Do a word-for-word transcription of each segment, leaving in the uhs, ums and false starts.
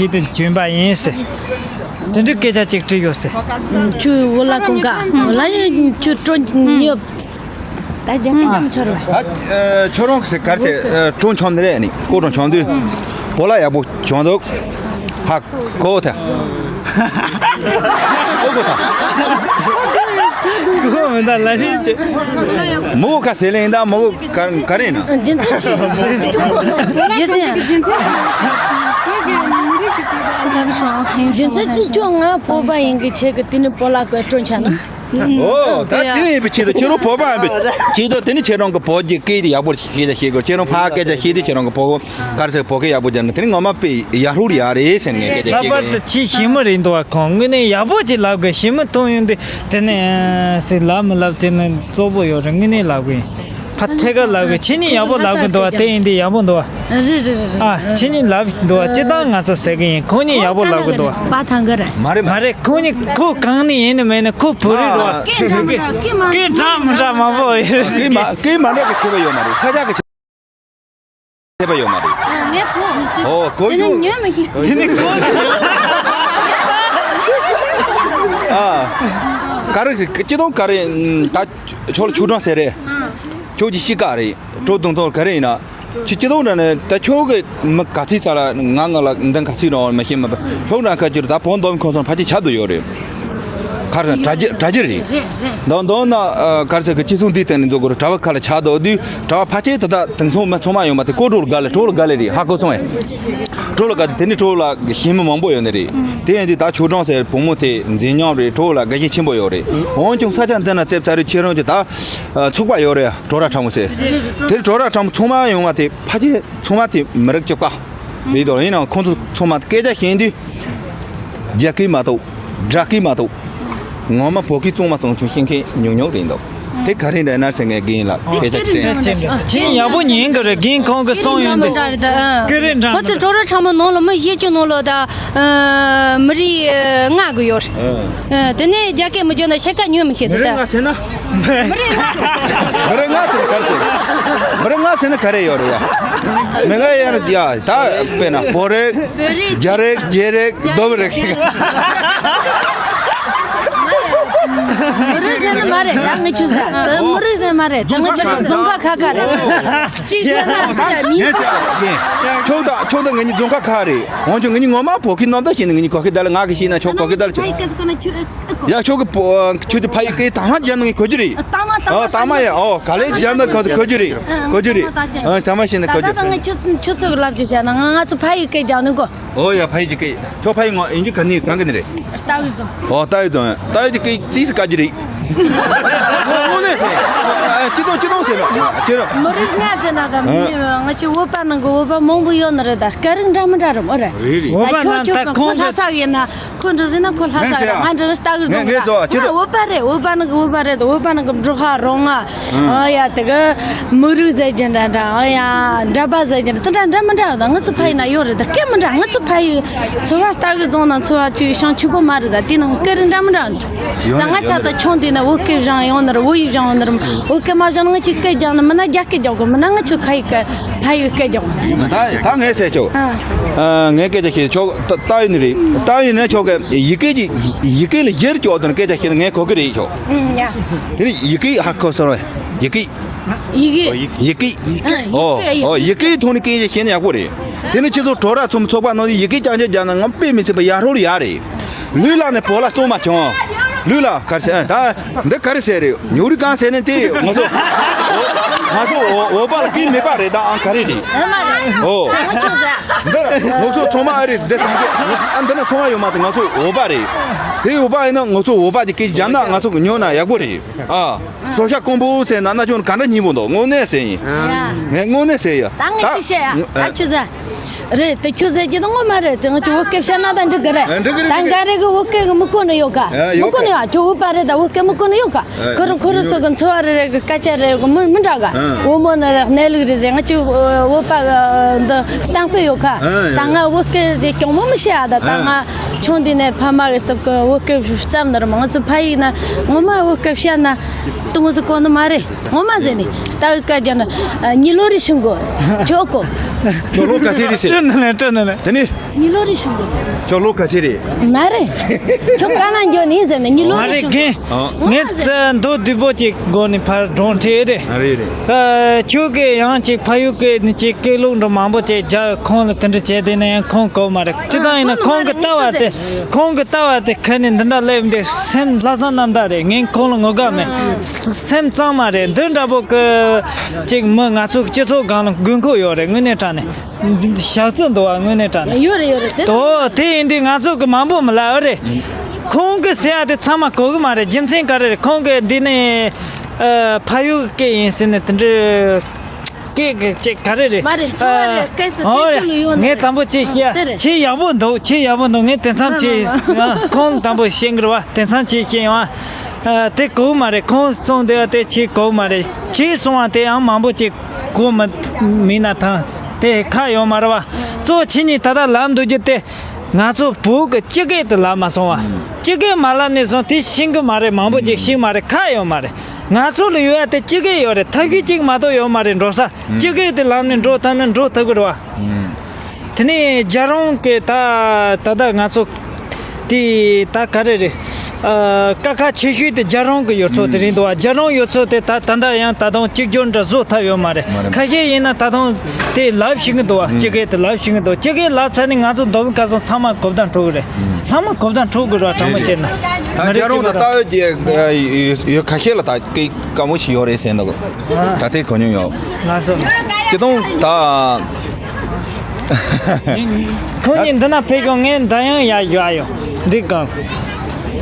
ཞིག་ཏུ་བྱོན་པ་ཡིན་ཟེར། དེ་འདྲའི་སྐད་ཆ་ཅིག་དྲིས་ཡོད་ཟེར། ཁྱོད་འོ་ལ་ཀུན་དགའ་འོ་ལ་ཡ་ཁྱོད་སྤྲོ་ཉོབ། ད་རྒྱ་སྐད་ཅམ་འཆོར་བ། ད་ཨ་ཁྱོད་རང་གི་ག་རེ་ཟེར། ཨ་སྤྲོ་འཆམ་ནི་རེད། ནི་ཀོ་སྤྲོ་འཆམ་དུས་བོ་ལ་ཡག་པོ་བྱུང་འདུག་ཧ་གོ་ཐལ། ཨོ་གོ་ཐལ། གོ་མི་འདུག་ལ་ནི། མོ་ག་ཟེར་ལེ་ཡིན་ད། མོ་ག་ག་རེ་ཡིན་ན། རྒྱུ་མཚན་ཅི། རྒྱུ་མཚན། རྒྱུ་མཚན་ཅི། ཁྱོད་ང་བོད་པ་ཡིན་གི་ཆེ་གི་དེ་ནི་བོ་ལ་ཀོ་སྤྲོ་འཆམ་ན། ཨོ་ད་དེ་ཡིན་པའི་ཆེད་དུ་ཁྱེད་རང་བོད་པ་ཡིན་པའི་ཆེད་དུ། དེ་ནི་ཁྱེད་རང་གི་བོད་ཀྱི་སྐད་དེ་ཡག་པོ་ཞིག་སྐད་ཆ་བཤད་དགོས། ཁྱེད་རང་ཕར་སྐད་ཆ་བཤད་དུས་ཁྱེད་རང་གི་བོད་ག་རེ་ཟེར། བོད་སྐད་ཡག་པོ་སྦྱར་ན་དེ་ནི་ངོ་མ་དཔེ་ཡག་ལྷུག་ཡག་རེད་ཟེར་ངས་སྐད་ཆ་ལྷག་པར་དུ་ཁྱེད་ཞི་མི་རེད་འདུག་བ། ཁོང་དངོས་གནས་ཡག་པོ་ཅིག་ལབ་དགོས། ཞི་མི་མཐོང་ཡོང་དུས་དེ་ནི་ཨ་ཟེར་ལབ་མི་ལབ་དེ་ནི་གཙོ་བོ་ཡོད་རེད། དངོས་གནས་ལབ་དགོས་ཡིན། ཕ་ཐད་ཀར་ལབ་དགོས། ཁྱེད་གཉིས་ཡག་པོ་ལབ་གི་འདུག་བ། དེ་ཡིན་དུས་ཡག་པོ་འདུག་བ། རེད་རེད་རེད་རེད། ཨ་ཁྱེད་གཉིས་ལབ་འདུག་བ། སྤྱིར་བཏང་ང་ཚོ་ཟེར་གི་ཡིན། ཁོང་གཉིས་ཡག་པོ་ལབ་གི་འདུག་བ། པ་ཐང་གི་རེད། མ་རེད་མ་མ་རེད། རེད། ཁོང་གཉིས་ཁོ་གང་ནས་ཡིན་ནི་མིན་ནི་ཁོ་བོད་རིགས་རེད་བ། སྐད་འདྲ་མི་འདྲ་སྐད་མང་པོ་ཡོད། སྐད་མ་སྐད་མ་འདྲ་གི་ཁྱད་པར་ཡོད་མ་རེད། ས་ཆ་གི་ཁྱད་པར་ཡོད་མ་རེད། ཨ་ངས་གོ། ཨོ་གོ་དེ་ནི་ཡོད། ཉོས་མི་ཤེས། དེ་ནི་གོ། ཨ་ག་རེ་ཟེར། སྐྱིད་སྡུག་ག་རེ། ད་ཁྱོད་ལ་ཆུ་གྲང་ཟེར་རེད། ཁྱོད་ཀྱི་གཤིས་ཀ་རེད། གྲོ་བརྡུང་ཐོག་ག་རེ་ཡིན་ན། ཁྱོད་སྐྱིད་སྡུག་འདྲ་ནས་ད་ཁྱོད་ཀྱི་མི་ག་ཚིག་ཚ་ལ་ང་ང་ལ་འདི་ག་ཚིག་རང་མི་ཤེས་མ་པ། ཁྱོད་རང་ཁ་ཅིག་ད་བོད་མདོ་ཁོང་ཚོ་ཕལ་ཆེར་ཆགས་བསྡད་ཡོད་རེད། ག་རེ་དྲ་རྒྱ་དྲ་རྒྱ་རེད། མདོ་མདོ་ན་ག་རེ་ཟེར་གི་སྤྱི་ཚོགས་འདིའི་སྟེང་ནས་འཛུལ་དགོས་རེད། གྲྭ་བ་ཁ་ལ་ཆགས་བསྡད་དུས་གྲྭ་བ་ཕལ་ཆེར་ད་ལྟ་དེང་སང་མི་ཚང་མ་ཡོང་མ་དེ་ཀོ་གྲོ་ལ་དགའ་ལེ། གྲོ་ལ་དགའ་ལེ་རེད། ཧ་གོ་སོང་ངས། གྲོ་ལ་དགའ་དེ་ནི་གྲོ་ལ་ཞེན་མི་མང་པོ་ཡོད་ནི་རེད། དེ་ཡིན་དུས་ད་ཆུ་གྲང་ཟེར་བུ་མོ་དེ་མཛེས་ཉམས་རེད། གྲོ་ལ་དགའ་ཞེན་ཆེན་པོ་ཡོད་རེད། འོན་ཀྱང་ས་ཆ་འདི་ན་རྩེབ་ཚ་རེད། ཁྱེད་རང་གི་ད་ཚོགས་པ་ཡོད་རེད། གྲོ་ར་ཁྲ་མོ་ཟེར། དེ་གྲོ་ར་ཁྲ་མོ་ཚང་མ་ཡོང་བ་དེ་ཕལ་ཆེར་ཚང་མ་དེ་མི་རིགས་གཅིག་པ་རེད་དོ། ཡིན་ནའང་ཁོང་ཚོ་ཚང་མ་སྐད་ཆ་བཤད་དུས་རྒྱ་སྐད་མ་གཏོགས་དགྲ་སྐད་མ་གཏོགས་ངོ་མ་བོད་སྐད་གཙང་མ་གཙང་ཆུང་བཤད་མཁན་ཉུང་ཉུང་རེད་འདུག་དེ་ག་རེ་འདྲ་ན་ཟེར་ངས་རྒན་ལ་སྐད་ཆ་དྲིས། ཁྱེད་ཡག་པོ་ཉན་གི་རེད། རྒན་ཁོང་གི་གསུང་ཡོང་དུས། སྐད་རིགས་འདྲ་མི་འདྲ་རེད་ད། ཨ། ཁོ་ཚོ་གྲོ་ར་ཁྲ་མོ་ནང་ལ་མི་བཞི་བཅུ་ནང་ལ་ད། ཨ། མི་རིགས་ལྔ་གི་ཡོད་རེད། ཨ། དེ་ནས་རྒྱ་སྐད་མི་སྦྱོང་ན་ཕྱེད་ཀ་ཉོན་མི་ཤེས་དེ་ད། མི་རིགས་ལྔ་ཟེར་ན། མི་རིགས་ལྔ། མི་རིགས་ལྔ་ཟེར་ན་ག་རེ་ཟེར། མི་རིགས་ལྔ་ཟེར་ན་ག་རེ་ཡོད་རེད་ཡ། མི་ལྔ་ཡ་ན་ཡ་ད་དཔེར་ན་བོད་རིགས། བོད་རིགས། རྒྱ་རིགས། རྒྱ་རིགས། སྟོབས་རིགས་ཟེར། མི་རིགས་ཟེར་ན་མ་རེད། ད་ངས་ཁྱོད་ཟེར། མི་རིགས་ཟེར་མ་རེད། ད་ངས་ཁྱོད་རྫོང་ཁག་ཁག་ཁག་རེད། གཅིག་བཤད་ན་ད་མི། ངས་ཟེར། ཁྱོད་ད་ཁྱོད་ད་ང་གཉིས་རྫོང་ཁག་ཁག་རེད། འོན་ཀྱང་ང་གཉིས་ངོ་མ་བོད་སྐད་རྣམ་དག་བཤད་ནས་ང་གཉིས་གོ་སྐད་བརྡ་ལ། ང་གིས་བཤད་ན་ཁྱོད་གོ་སྐད་བརྡ་ལ་ཁྱོད། ཡ་ཁྱོད་ཀྱི་བོ་ཁྱོད་ཀྱི་ཕ་ཡུལ་སྐད་དང་མ་རྒྱབ་ན་ངས་གོ་རྒྱུ་རེད། ཨ། དང་མ་ཨ། དང་མ་ཡ། ཨོ་ག་ལེ་རྒྱབ་ན་གོ་གོ་རྒྱུ་རེད། ཨ། གོ་རྒྱུ་རེད། ཨ། དང་མ་བཤད་ན་གོ་རྒྱུ། ད་ད་ང་ཁྱོད་ཁྱོད་ཚོ་གི་ལབ་རྒྱུ་བྱས་ན་ང་ང་ཚོ་ཕ་ཡུལ་སྐད་རྒྱབ་ན་གོ། ཨོ་ཡ། ཕ་ཡུལ་གྱི་སྐད། ཁྱོད་ཕ་ཡུལ་ངོ་ཡིན་གྱི་ག་ནས་གང་གི་ནས་རེད། རྟའུ་རྫོང་། ཨོ་རྟའུ་རྫོང་། རྟའུ་གི་སྐད་ཙིག་ཟིག་དཀའ་རྒྱུ་རེད། དངོས་གནས་ཟེར། ཨ། སྤྱི་དང་སྤྱི་དང་ཟེར་ན་ཁྱེད་རང་། མི་རིགས་ལྔ་ཟེར་ན་ད་མི་ང་ཚོའི་བོད་པ་ནང་གི་བོད་པ་མང་པོ་ཡོད་ནི་རེད། ད་སྐད་རིགས་འདྲ་མི་འདྲ་རེད་མོ་རེད། རེད་རེད། བོད་པ་ད་ཁྱོད་ནང་ད་ཁྱོད་ཁོང་ཁོ་ལྷ་ས་ཡིན་ན། ཁོ་འདྲ་ཟེར་ན་ཁོ་ལྷ་ས་རེད། ང་འདྲ་རྟ་གི་རྫོང་རེད། ང་བོད་པ་རེད། བོད་པ་ནང་གི་བོད་པ་རེད། བོད་པ་ནང་གི་འབྲོག་ཁ་རོང་ང་། ཨ་ཡ་དེ་གི་མི་རིགས་ཟེར་གྱི་འདྲ་འདྲ། ཨ་ཡ་འདྲ་པ་ཟེར་གྱི་འདྲ། དེ་འདྲ་འདྲ་མི་འདྲ་ད་ང་ཚོ་ཕ་ཡུལ་ན་ཡོད་རེད། ད་སྐད་མི་འདྲ། ང་ཚོ་ཕ་ཡུལ་འཚོ་བ་རྟ་གི་རྫོང་ན་འཚོ་བ་ཅིག་ཤང་ཆུ་བོ་མ་རེད། ད་དེ་ནང་སྐད་རིགས་འདྲ་མི་འདྲ་འདུག་ད་ང་ཆ་ད་ཆུང་དུས་ན་བོད་སྐད་སྦྱང་ཡོང་ནི་རེད། བོད་ཡིག་སྦྱང་ཡོང་ནི་རེད། བོད་སྐད་མ་སྦྱང་ན་ང་ཅིག་སྐད་རྒྱག་ནི་མིན་ན། རྒྱ་སྐད་རྒྱག་དགོས་མིན་ན། ང་ཚོ་ཕ་ཡུལ་སྐད་ཕ་ཡུལ་སྐད་རྒྱག་དགོས། ད་ད་ངས་ཟེར་ཆོག་ཨ། ཨ། ངས་སྐད་ཆ་བཤད་ཆོག་ད་ད་ཡིན་ནི་རེད། ད་ཡིན་ན་ཆོག་གི། ཡི་གེ་གི་ཡི་གེ་ལ་ཡར་ཀྱོག་དང་སྐད་ཆ་བཤད་ན་ངས་གོ་གི་རེད་ཆོག་ཨུམ། ཡ། དེ་ནི་ཡི་གེ་ཧ་གོ་སོང་བས། ཡི་གེ། ཡི་གེ། ཡི་གེ། ཨ། ཡི་གེ། ཨོ་ཨོ། ཡི་གེ་ཐོག་ནས་སྐད་ཆ་བཤད་ན་ཡག་པོ་རེད། དེ་ནི་ཁྱེད་ཚོ་གྲོགས་ར་ཚོ་ཚོགས་པ་ནང་ཡི་གེ་རྐྱང་རྐྱང་རྒྱག་ན་ང་དཔེ་མི་སྲིད་པ་ཡ་ཧྲོ་ལ་ཡ་རེད། ལུས་ལ་ནི་བོད་ལ་གཙང་མ་བྱུང་། ལུས་ལ་ག་རེ་ཟེར། ད་འདི་ག་རེ་ཟེར་རེད། ཉོ་རི་གང་ཟེར་ནས་དེ་ང་ཚོ་ང་ཚོ་བོད་པ་ལ་སྐད་མེད་པ་རེད། ད་ཨང་ག་རེ་རེད། ཨེ་མ་རེད། ཨོ། ང་ཚོ་ཟ། འདི་ང་ཚོ་ཚང་མ་ཨ་རེད། འདི་སང་ཆེ་ཨ་འདི་ན་ཚང་མ་ཡོད་མ་རེད། ང་ཚོ་བོད་པ་རེད། དེ་བོད་པ་ཡིན་ན་ང་ཚོ་བོད་པ་གི་སྐད་ཆ་རྒྱབ་ན་ང་ཚོ་གི་ཉོ་ན་ཡག་པོ་རེད། ཨ། སོ་ཤ་ཀོང་པོ་ཟེར་ན་ན་ཅུང་ག་འདྲ་སྙིང་པོ་འདུག་དངོས་གནས་ཟེར་ཡིན། ཡ། ངས་དངོས་གནས་ཟེར་ཡ། ད་ངས་ཅི་བཤད་ཡ། ད་ཁྱོད་ཟ། རེད་དེ་ཁྱོད་ཟེར་གྱི་ད་ངོ་མ་རེད། དེ་ང་ཚོ་བོད་སྐད་བཤད་ན་ད་འགྲིག་གི་རེད། ཨ། འགྲིག་གི་རེད། ད་འགའ་རེ་གི་བོད་སྐད་གི་མི་གོ་ནི་ཡོད་ག་ཡ། མི་ཡོད་གོ་ནི་ག་ཡོད་ག་ཁྱོད་བོད་པ་རེད། ད་བོད་སྐད་མི་གོ་ནི་ཡོད་ག་ཨ། ཁོ་རང་ཁོ་རང་ཚོ་གི་འཚོ་བ་རེ་རེ་གི་སྐད་ཆ་རེ་གི་མི་མི་འདྲ་ག་ཨ། བོད་མོ་ནི་རེད། གནས་ལུགས་རེད་ཟེར། ང་ཚོ་བོད་པ་གི་འདི་གཏམ་དཔེ་ཡོད་ག་ཨ། ད་ང་བོད་སྐད་དེ་གྱོང་མོ་མི་བཤད་ཨ། ད་ད་ཨ། ང་ ཆུང་དུས་ནས་ཕ་མ་གི་རྩིབ་ཀྱི་བོད་སྐད་བརྩམས་ནི་རེད་མ། ང་ཚོ་ཕ་ཡུལ་ན་ངོ་མ་བོད་སྐད་བཤད་ན་དུ་མོ་ཚོ་གོ་ནི་མ་རེད། ངོ་མ་ཟེར་ནས་ལྟ་བུ་སྐད་རྒྱག་ན་ཉི་ལོ་རེ་ཤི་འགོ་ཆོག་གོ། ཁྱོད་ལོ་ག་ཚོད་རེད་ཟེར། སྤྲོ་ནི་ལེ་སྤྲོ་ནི་ལེ། དེ་ནི། ཉི་ལོ་རེ་ཤི་འགོ། ཁྱོད་ལོ་ག་ཚོད་རེད། མ་རེད། ཁྱོད་ག་ན་འགྱོ་ནི་ཟེར་ནས་ཉི་ལོ་མ་རེ་རེད་ཤི་འགོ། རྒན། ངོ་མ་ངས་ཟེར་ནས་མདོ་བདུན་པོ་ཅིག་སྒོ་ནས་ཕར་སྒྲུང་ཁྲིད་རེད། ཨ་རེད་རེད། ཨ། ཁྱོད་ཀྱིས་ཡང་ཅིག་ཕ་ཡུལ་སྐད་ནས་ཅིག་སྐད་ལུགས་འདྲ་མང་པོ་ཅིག་རྒྱག་ཁོང་ལ་དེ་འདྲ་བྱས་བསྡད་ན་ཡང་ཁོང་གོ་མ་རེད། སྤྱིར་བཏང་ཡིན་ན་ཁོང་གི་ལྟ་བ་དེ། ཁོང་གི་ལྟ་བ་དེ་ཁ་ནས་འདི་འདྲ་སླེབས་འདི་སེམས་ལྷག་བསམ་རྣམ་དག་རེད། ངས་ཁོང་ལ་ངོ་དགའ་མེད། སེམས་གཙང་མ་རེད། འདི་འདྲ་པོ་གི་ཅིག་མི་ང་ཚོ་སྤྱི་ཚོགས་སྒང་ལ་དགོས་མཁོ་ཡོད་རེད། དངོས་གནས་དྲང་གནས། ཞག་རྩི་འདུག་བ། དངོས་གནས་དྲང་གནས། ཡོད་རེད་ཡོད་རེད། དེ་དོ་དེ་ཡིན་དུས་ང་ཚོ་གི་མང་པོ་མི་ལབ་ཨེ་རེད། ཁོང་གི་ཟེར་ཡ་དེ་ཚང་མ་གོ་གི་མ་རེད། རྒྱུ་མཚན་ག་རེ་རེད། ཁོང་གི་འདི་ནས་ཨ། ཕ་ཡུལ་སྐད་ཡིན་ཟེར་ནས་དེ་འདྲའི་སྐད་གི་ཅིག་ག་རེ་རེད། མ་རེད། འཚོ་བ་རེད། ཨ། སྐད་སུ་ཨོ་ཡ། སྐད་ལ་ཡོད་ནི་ངས་རེད། དང་པོ་ཅིག་བཤད་ཨ། དེ་རེད། ཁྱེད་ཡག་པོ་འདུག་ཁྱེད་ཡག་པོ་འདུག་ངས་དེ་མཚམས་ཅིག་ཨ། ཁོང་དང་པོ་བཤད་གི་རེད་བ། དེ་མཚམས་ཅིག་བཤད་ཡོང་ཨ། དེ་གོ་གི་མ་རེད། ཁོང་གསུང་དེ་དེ་ཁྱེད་གོ་གི་མ་རེད། ཁྱེད་གསུང་བ་དེ་ཡང་མང་པོ་ཅིག་གོ་མི་མིན་ན་ཐང་དེ་ཁག་ཡོད་མ་རེད་བ། གཙོ་ཁྱེད་གཉིས་ད་ལྟ་ལབ་འདུག་རྒྱུ་དེ། ང་ཚོ་བོད་ཀྱི་སྤྱི་སྐད་དེ་ལབ་མ་སོང་བ། སྤྱི་སྐད་མ་ལབ་ནས་བཟུང་དེ་ཤེས་གི་མ་རེད། མང་པོ་ཅིག་ཤེས་མ་རེད། ཁག་ཡོད་མ་རེད། ང་ཚོ་ལ་ཡོད་ཡ་དེ་སྤྱི་སྐད་ཡོད་རེད། ཐབས་ཤེས་གཅིག་མ་གཏོགས་ཡོད་མ་རེད། འགྲོ་ས་སྤྱི་སྐད་དེ་ལམ་ནས་འགྲོ་ཐུབ་ན་འགྲོ་ཐུབ་གི་རེད་བ། དེ་ནས་རྒྱལ་རོང་གི་ད་ད་ལྟ་ང་ཚོ་དེ་ད་ག་རེ་རེད། ཨ། ཀ་ཁ་ཆེ་ཤོས་དེ་རྒྱལ་རོང་གི་ཡུལ་ཚོ་དེ་རེད་འདུག་བ། རྒྱལ་རོང་ཡུལ་ཚོ་དེ་ད་ད་ལྟ་ཡང་ད་དུང་གཅིག་གྱུར་འདྲ་བཟོ་ཐུབ་ཡོད་མ་རེད། མ་རེད། ཁ་ཤས་ཡིན་ན་ད་དུང་དེ་ལབ་ཤེས་གི་འདུག་བ། སྤྱི་སྐད་དེ་ལབ་ཤེས་གི་འདུག་སྤྱི་སྐད་ལབ་ཚར་ནས་ང་ཚོ་མདོ་དབུས་ཁམས་གསུམ་ཚང་མ་གོ་བརྡ་འཕྲོད་གི་རེད། ཚང་མ་གོ་བརྡ་འཕྲོད་གི་རེད་བ། དྲང་མོ་བཤད་ན། ད་རྒྱལ་རོང་དང་ལྟ་བའི་ཡུལ་ཁ་ཤས་ལ་ད་སྐད་དཀའ་མོ་ཞིག་ཡོད་རེད་ཟེར་འདུག་ད་ལྟའི་གོ་མྱོང་ཡོད། ལགས་སོ། སྤྱིར་བཏང་ད། ཁོང་གཉིས་འདི་ན་ཕེབས་ཀྱང་ངས་འདི་ཡང་ཡར་བཞག་ཡོང་འདི་གང་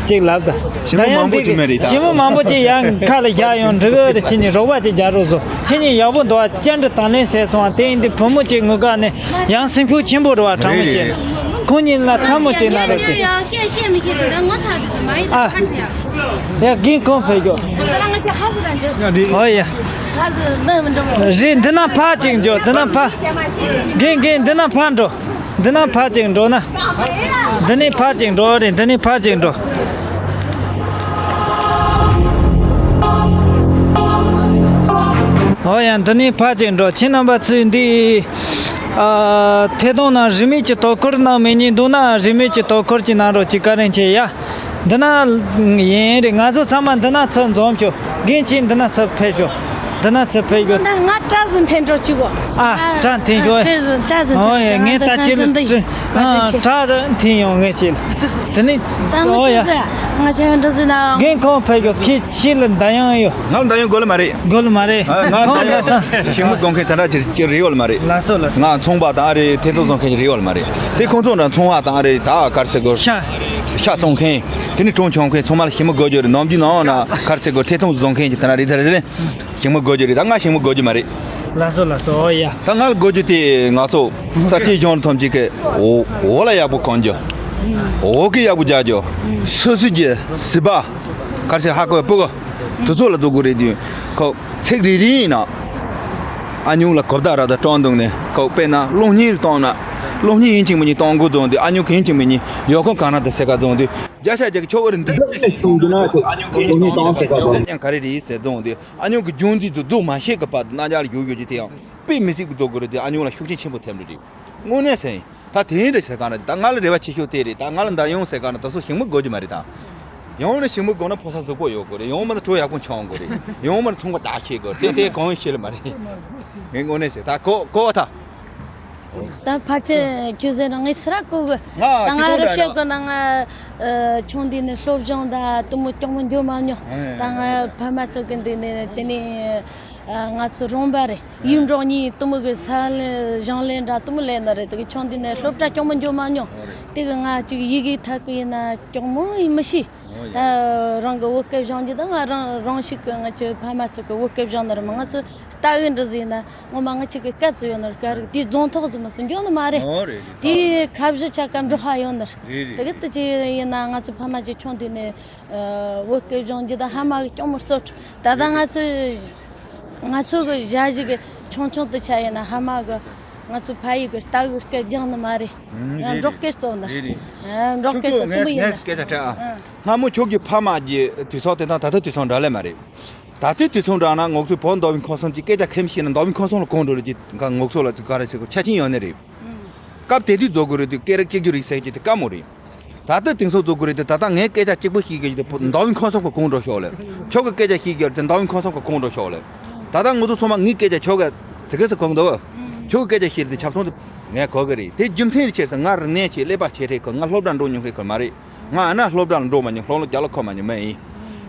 ཅིག་ལབ་ད། ཞི་མོ་མང་པོ་ཅིག་མེད་རེད་ད། ཞི་མོ་མང་པོ་ཅིག་ཡང་ཁ་ལ་བཞག་ཡོང་འགྲིག་གི་རེད། ཁྱེད་གཉིས་རོགས་པ་ཅིག་རྒྱག་རོགས་བཟོ། ཁྱེད་གཉིས་ཡག་པོ་འདུག་བ། བཅར་འདྲི་དང་ལེན་ཟེར་སོང་བ་དེ་ཡིན་དུས་བུ་མོ་ཅིག་ངུ་ག་ནས་ཡང་སེམས་ཤུགས་ཆེན་པོ་རེད་བ། དྲང་མོ་བཤད་ན། ཁོང་གཉིས་ལ་ཐལ་མོ་ཅིག་གནང་རོགས་བྱེད། ཨ། ཡ་རྒན་ཁོང་ཕེབས་ཤོག་ཨོ་ཡ། རེད། འདི་ན་ཕར་ཅིག་འགྲོ། འདི་ན་ཕར། རྒན་རྒན་འདི་ན་ཕར་འགྲོ། འདི་ན་ཕར་ཅིག་འགྲོ་ན། འདི་ནས་ཕར་ཅིག་འགྲོ་རེད། འདི་ནས་ཕར་ཅིག་འགྲོ། ཨོ་ཡ། འདི་ནས་ཕར་ཅིག་འགྲོ། ཁྱེད་རྣམ་པ་ཚོས་འདི། ཨ། ཐད་གཏོང་ནང་རིན་མེད་ཀྱི་དོ་ཁུར་གནང་མེད་ཉིན་འདུག་ན་རིན་མེད་ཀྱི་དོ་ཁུར་ཅིག་གནང་རོགས་གྱིས། བཀའ་དྲིན་ཆེ་ཡ། འདི་ན་ཡིན་རེད། ང་ཚོ་ཚང་མ་འདི་ན་ཚུར་འཛོམས་ཤོག་རྒན་ཁྱེད་འདི་ན་ཚུར་ཕེབས་ཤོག་འདི་ན་ཚུར་ཕེབས་ཤོག་ད་ང་སྐྲ་ཟིག་འཐེན་འགྲོ་བཅུག་གོ། ཨ། སྐྲ་འཐེན་ཤོག་སྐྲ་ཟིག་སྐྲ་ཟིག་འཐེན། ཨོ་ཡ། ངས་ད་ཁྱེད་ལ་སྐྲ་ཨ་སྐྲ་རུ་འཐེན་ཡོང་། ངས་ཁྱེད་ལ་དེ་ནི། ད་ང་ཨོ་ཡ། ཁྱེད་ཚོས་ང་ཁྱེད་འགྲོ་ཟིན་ན། རྒན་ཁོང་ཕེབས་ཤོག་ཁྱེད་ཁྱེད་ལ་མདའ་ཡང་ཡོད། ང་ལ་མདའ་ཡང་དགོས་ལ་མ་རེད། དགོས་ལ་མ་རེད། ང་ཁོང་ལ་ས་ཞིང་པ་དགོས་མཁན་དེ་འདྲ་ཅིག་ཅིག་རེད་ཡོད་ལ་མ་རེད། ལགས་སོ་ལགས་སོ། ང་ཚོང་པ་དང་རེད། ཐད་གཏོང་བཟོ་མཁན་རེད་ཡོད་ལ་མ་རེད། དེ་ཁོང་ཚོ་འདྲ་ཚོང་པ་དང་རེད། ད་ག་རེ་ཟེར་དགོས། ཤ། ཤ་བཙོང་མཁན། དེ་ནི་གྲོང་ཆོང་མཁན་ཚང་མ་ལ་ཞིང་པ་དགོས་རྒྱུ་རེད། ནམ་རྒྱུན་ནང་ན་ག་རེ་ཟེར་དགོས། ཐད་གཏོང་བཟོ་མཁན་གྱི་དེ་འདྲ་རེད། ད་རེད་རེད། ཞིང་པ་དགོས་རྒྱུ་རེད། ད་ང་ཞིང་པ་དགོས་རྒྱུ་མ་རེད། ལགས་སོ་ལགས་སོ། ཨོ་ཡ། ད་ང་ལ་དགོས་རྒྱུ་དེ་ང་ཚོ་ས་ཆའི་གཞུང་ཐམས་ཅད་ཀྱི་འོ་འོ་ལ་ཡག་པོ་གང་རྒྱུ། འོ་གི་ཡག་པོ་རྒྱག་རྒྱུ། སོ་སོ་གྱི་བཟི་པ། ག་རེ་ཟེར། ཧ་གོ་ཡ་སྤུ་གུ་དེ་ཚོ་ལ་བཟོ་དགོས་རེད། དེ་ཁོ་ཚིག་རེ་རེ་ཡིན་ན། ཨ་ཉུང་ལ་གོ་བརྡ་ར་ད་སྤྲང་འདུག་ནས་ཁོ་དཔེར་ན་གློག་བརྙན་རེ་བཏང་ན། གློག་བརྙན་ཡིན་གཅིག་མིན་གཉིས་གཏོང་དགོས་བཟོ་འདུག་ཨ་ཉུང་གི་ཡིན་གཅིག་མིན་གཉིས་ཡོད་ཁོ་གང་ན་དེ་ཟེར་ག་བཟོ་འདུག་བརྒྱ་ཆ་བརྒྱ་གི་ཆོག་གི་རེད་འདུག་གློག་བརྙན་ཞིག་གཏོང་རྒྱུ་ན་ཁོ་ཨ་ཉུང་གི་ཡིན་གཏོང་ཟེར་ག་བཟོ་འདུག་ག་རེ་རེད་ཟེར་བཟོ་འདུག་ཨ་ཉུང་གི་རྒྱུན་འཛིན་དུ་རྫོགས་མ་ཤེས་གི་བར་དུ་རྣམ་གཞག་ལ་ཡོད་ཡོད་ཀྱི་དེ་ཡང་དཔེ་མི་སྲིད་གི་རྫོགས་དགོས་རེད། དེ་ཨ་ཉུང་ལ་ཤུགས་རྐྱེན་ཆེན་པོ་ཐེབས་འགྲོ་རེད། དངོས་གནས་ཟེར་ཡིན། ད་དེ་རིང་འདྲ་ཟེར་ག་ན་ད་ང་ལ་རེ་བ་ཆེ་ཤོས་དེ་རེད། ད་ང་ལ་འདར་ཡོང་ཟེར་ག་ན་ད་སོ་ཞིང་པ་དགོས་ཀྱི་མ་རེད། ད་ཡང་ན་ཞིང་པ་དགོས་ན་ཕོ་གསར་གཟུགས་པོ་ཡོད་དགོས་རེད། ཡང་མིན་ན་གྲོ་ཡག་པོ་འཆང་དགོས་རེད། ཡང་མིན་ན་ཚོང་པ་བདག་ཤེས་དགོས་རེད། དེ་དེ་གང་ཡང་ཤེས་ལ་མ་རེད། ངས་དངོས་གནས་ཟེར། ད་གོ་གོ་བ་ད། ད་ཕལ་ཆེར་ཁྱོད་ཟེར་ན་ངས་སུ་ར་གོ་གི། ད་ང་རུ་བཤད་དགོས་ན་ང་ཆུང་དུས་ནས་སློབ་སྦྱོང་ད་དུ་མོ་སྐྱོང་མོ་འགྱོ་མ་མྱོང་། ད་ང་ཕ་མ་ཚོ་གི་འདུག་ནས་དེ་ནས་ང་ཚོ་རོང་པ་རེད། ཡུལ་འབྲོག་གཉིས་གཏུམ་མོ་གི་ས་ལེ་ཞིང་ལས་འདྲ་གཏུམ་མོ་ལས་ནི་རེད། དེ་གི་ཆུང་དུས་ནས་སློབ་གྲྭ་སྐྱོང་མོ་འགྱོ་མ་མྱོང་། དེ་གི་ང་ཅིག་ཡི་གེ་ཐད་ཀི་ཡིན་ན་སྐྱོང་མོ་ཡིན་མི་ཤེས། ད་རང་གི་བོད་སྐད་སྦྱང་རྒྱུ་ད་ང་རང་རང་ཤུགས་གི་ང་ཆོ་ཕ་མ་ཚོ་གི་བོད་སྐད་སྦྱང་ནི་རེད་མ། ང་ཚོ་ལྟ་གི་འདྲ་ཟིག་ཡིན་ན་ངོ་མ་ང་ཆོ་གི་སྐད་ཚོ་ཡོད་ནི་རེད། ག་རེ་དེ་རྫོང་ཐོག་ཟིག་མ་སུ་འགྱོ་ནི་མ་རེད། དེ་ཁ་བཞི་ཆ་ཀ་འབྲོག་ཧ་ཡོད་ནི་རེད། དེ་གི་དེ་ཅི་ཡིན་ན་ང་ཚོ་ཕ་མ་ཅིག་ཆུང་དུས་ནས་བོད་སྐད་སྦྱང་རྒྱུ་ད་ཧ་མ་གི་སྐྱོང་མོ་གཙོ་ད་ད་ང་ཚོ། ང་ཚོ་གི་ཞ་ཞི་གི་ཆུང་ཆུང་དུ་ཆ་ཡིན་ན་ཧ་མ་གི་ ང་ཚོ་ཕ་ཡུལ་གྱི་ལྟ་བའི་སྐད་རྒྱག་ནི་མ་རེད། ཨ། རེད། འབྲོག་རེད། སྐད་གཙོ་ན། རེད་རེད། ཨ། འབྲོག་སྐད་གཙོ་ཁྱོད་ངས་ངས་སྐད་ཆ་དྲིས་ཨ། ཨ། སྔ་མོ་ཁྱོད་ཀྱི་ཕ་མ་གི་དུས་ཚོད་དེ་དང་ད་ལྟ་དུས་ཚོད་འདྲ་ལེ་མ་རེད། ད་ལྟའི་དུས་ཚོད་འདྲ་ན་ང་ཚོའི་བོད་མདོ་དབུས་ཁམས་གསུམ་གྱི་སྐད་ཆ་ཁས་མི་ཤེས་ན་མདོ་དབུས་ཁམས་གསུམ་ལ་གང་འགྲོ་ལ་ཅི་ང་ཚོ་ལ་ཅི་ག་རེ་ཟེར་དགོས་ཆ་རྐྱེན་ཡོད་ནི་རེད། ཨ། སྐབས་དེ་དུས་རྫོགས་དགོས་རེད་དུས་སྐད་རིགས་གཅིག་གྱུར་རིག་གསལ་རྒྱུ་དེ་དཀའ་མོ་རེད། ད་ལྟ་དེང་སང་རྫོགས་དགོས་རེད་དུས་ད་ལྟ་ངས་སྐད་ཆ་གཅིག་པོ་ཤེས་ཀྱི་ཡོད་དེ་མདོ་དབུས་ཁམས་གསུམ་གྱི་གང་འགྲོ་ཤོག་ལེ། ཁྱོད་ཀྱི་སྐད་ཆ་ཤེས་ཀྱི་ཡོད་དེ་མདོ་དབུས་ཁམས་གསུམ་གྱི་གང་འགྲོ་ཤོག་ལེ། ད་ལྟ་ང་ཚོ་ཚང་མ་ངའི་སྐད་ཆ་ཁྱོད་ཀྱི་ཟི་གེ་སི་གང་འདུག་ཁྱོད་ཀྱི་སྐད་ཆ་ཤེས་དེ་ཆབ་སོང་དེ་ངས་གོ་གི་རེད། དེ་རྒྱུ་མཚན་དེ་ཆེ་ས་ང་རིག་གནས་ཆེ་ཀླད་པ་ཆེ་ཧྲེ་ཁོ་ང་སློབ་གྲྭ་འགྲོ་མྱོང་ཧྲེ་ཁོ་མ་རེད། ང་ཨ་ན་སློབ་གྲྭ་ལ་འགྲོ་མ་མྱོང་། སློབ་ལོ་རྒྱ་ལོ་ཁོ་མ་མྱོང་མ་ཡིན།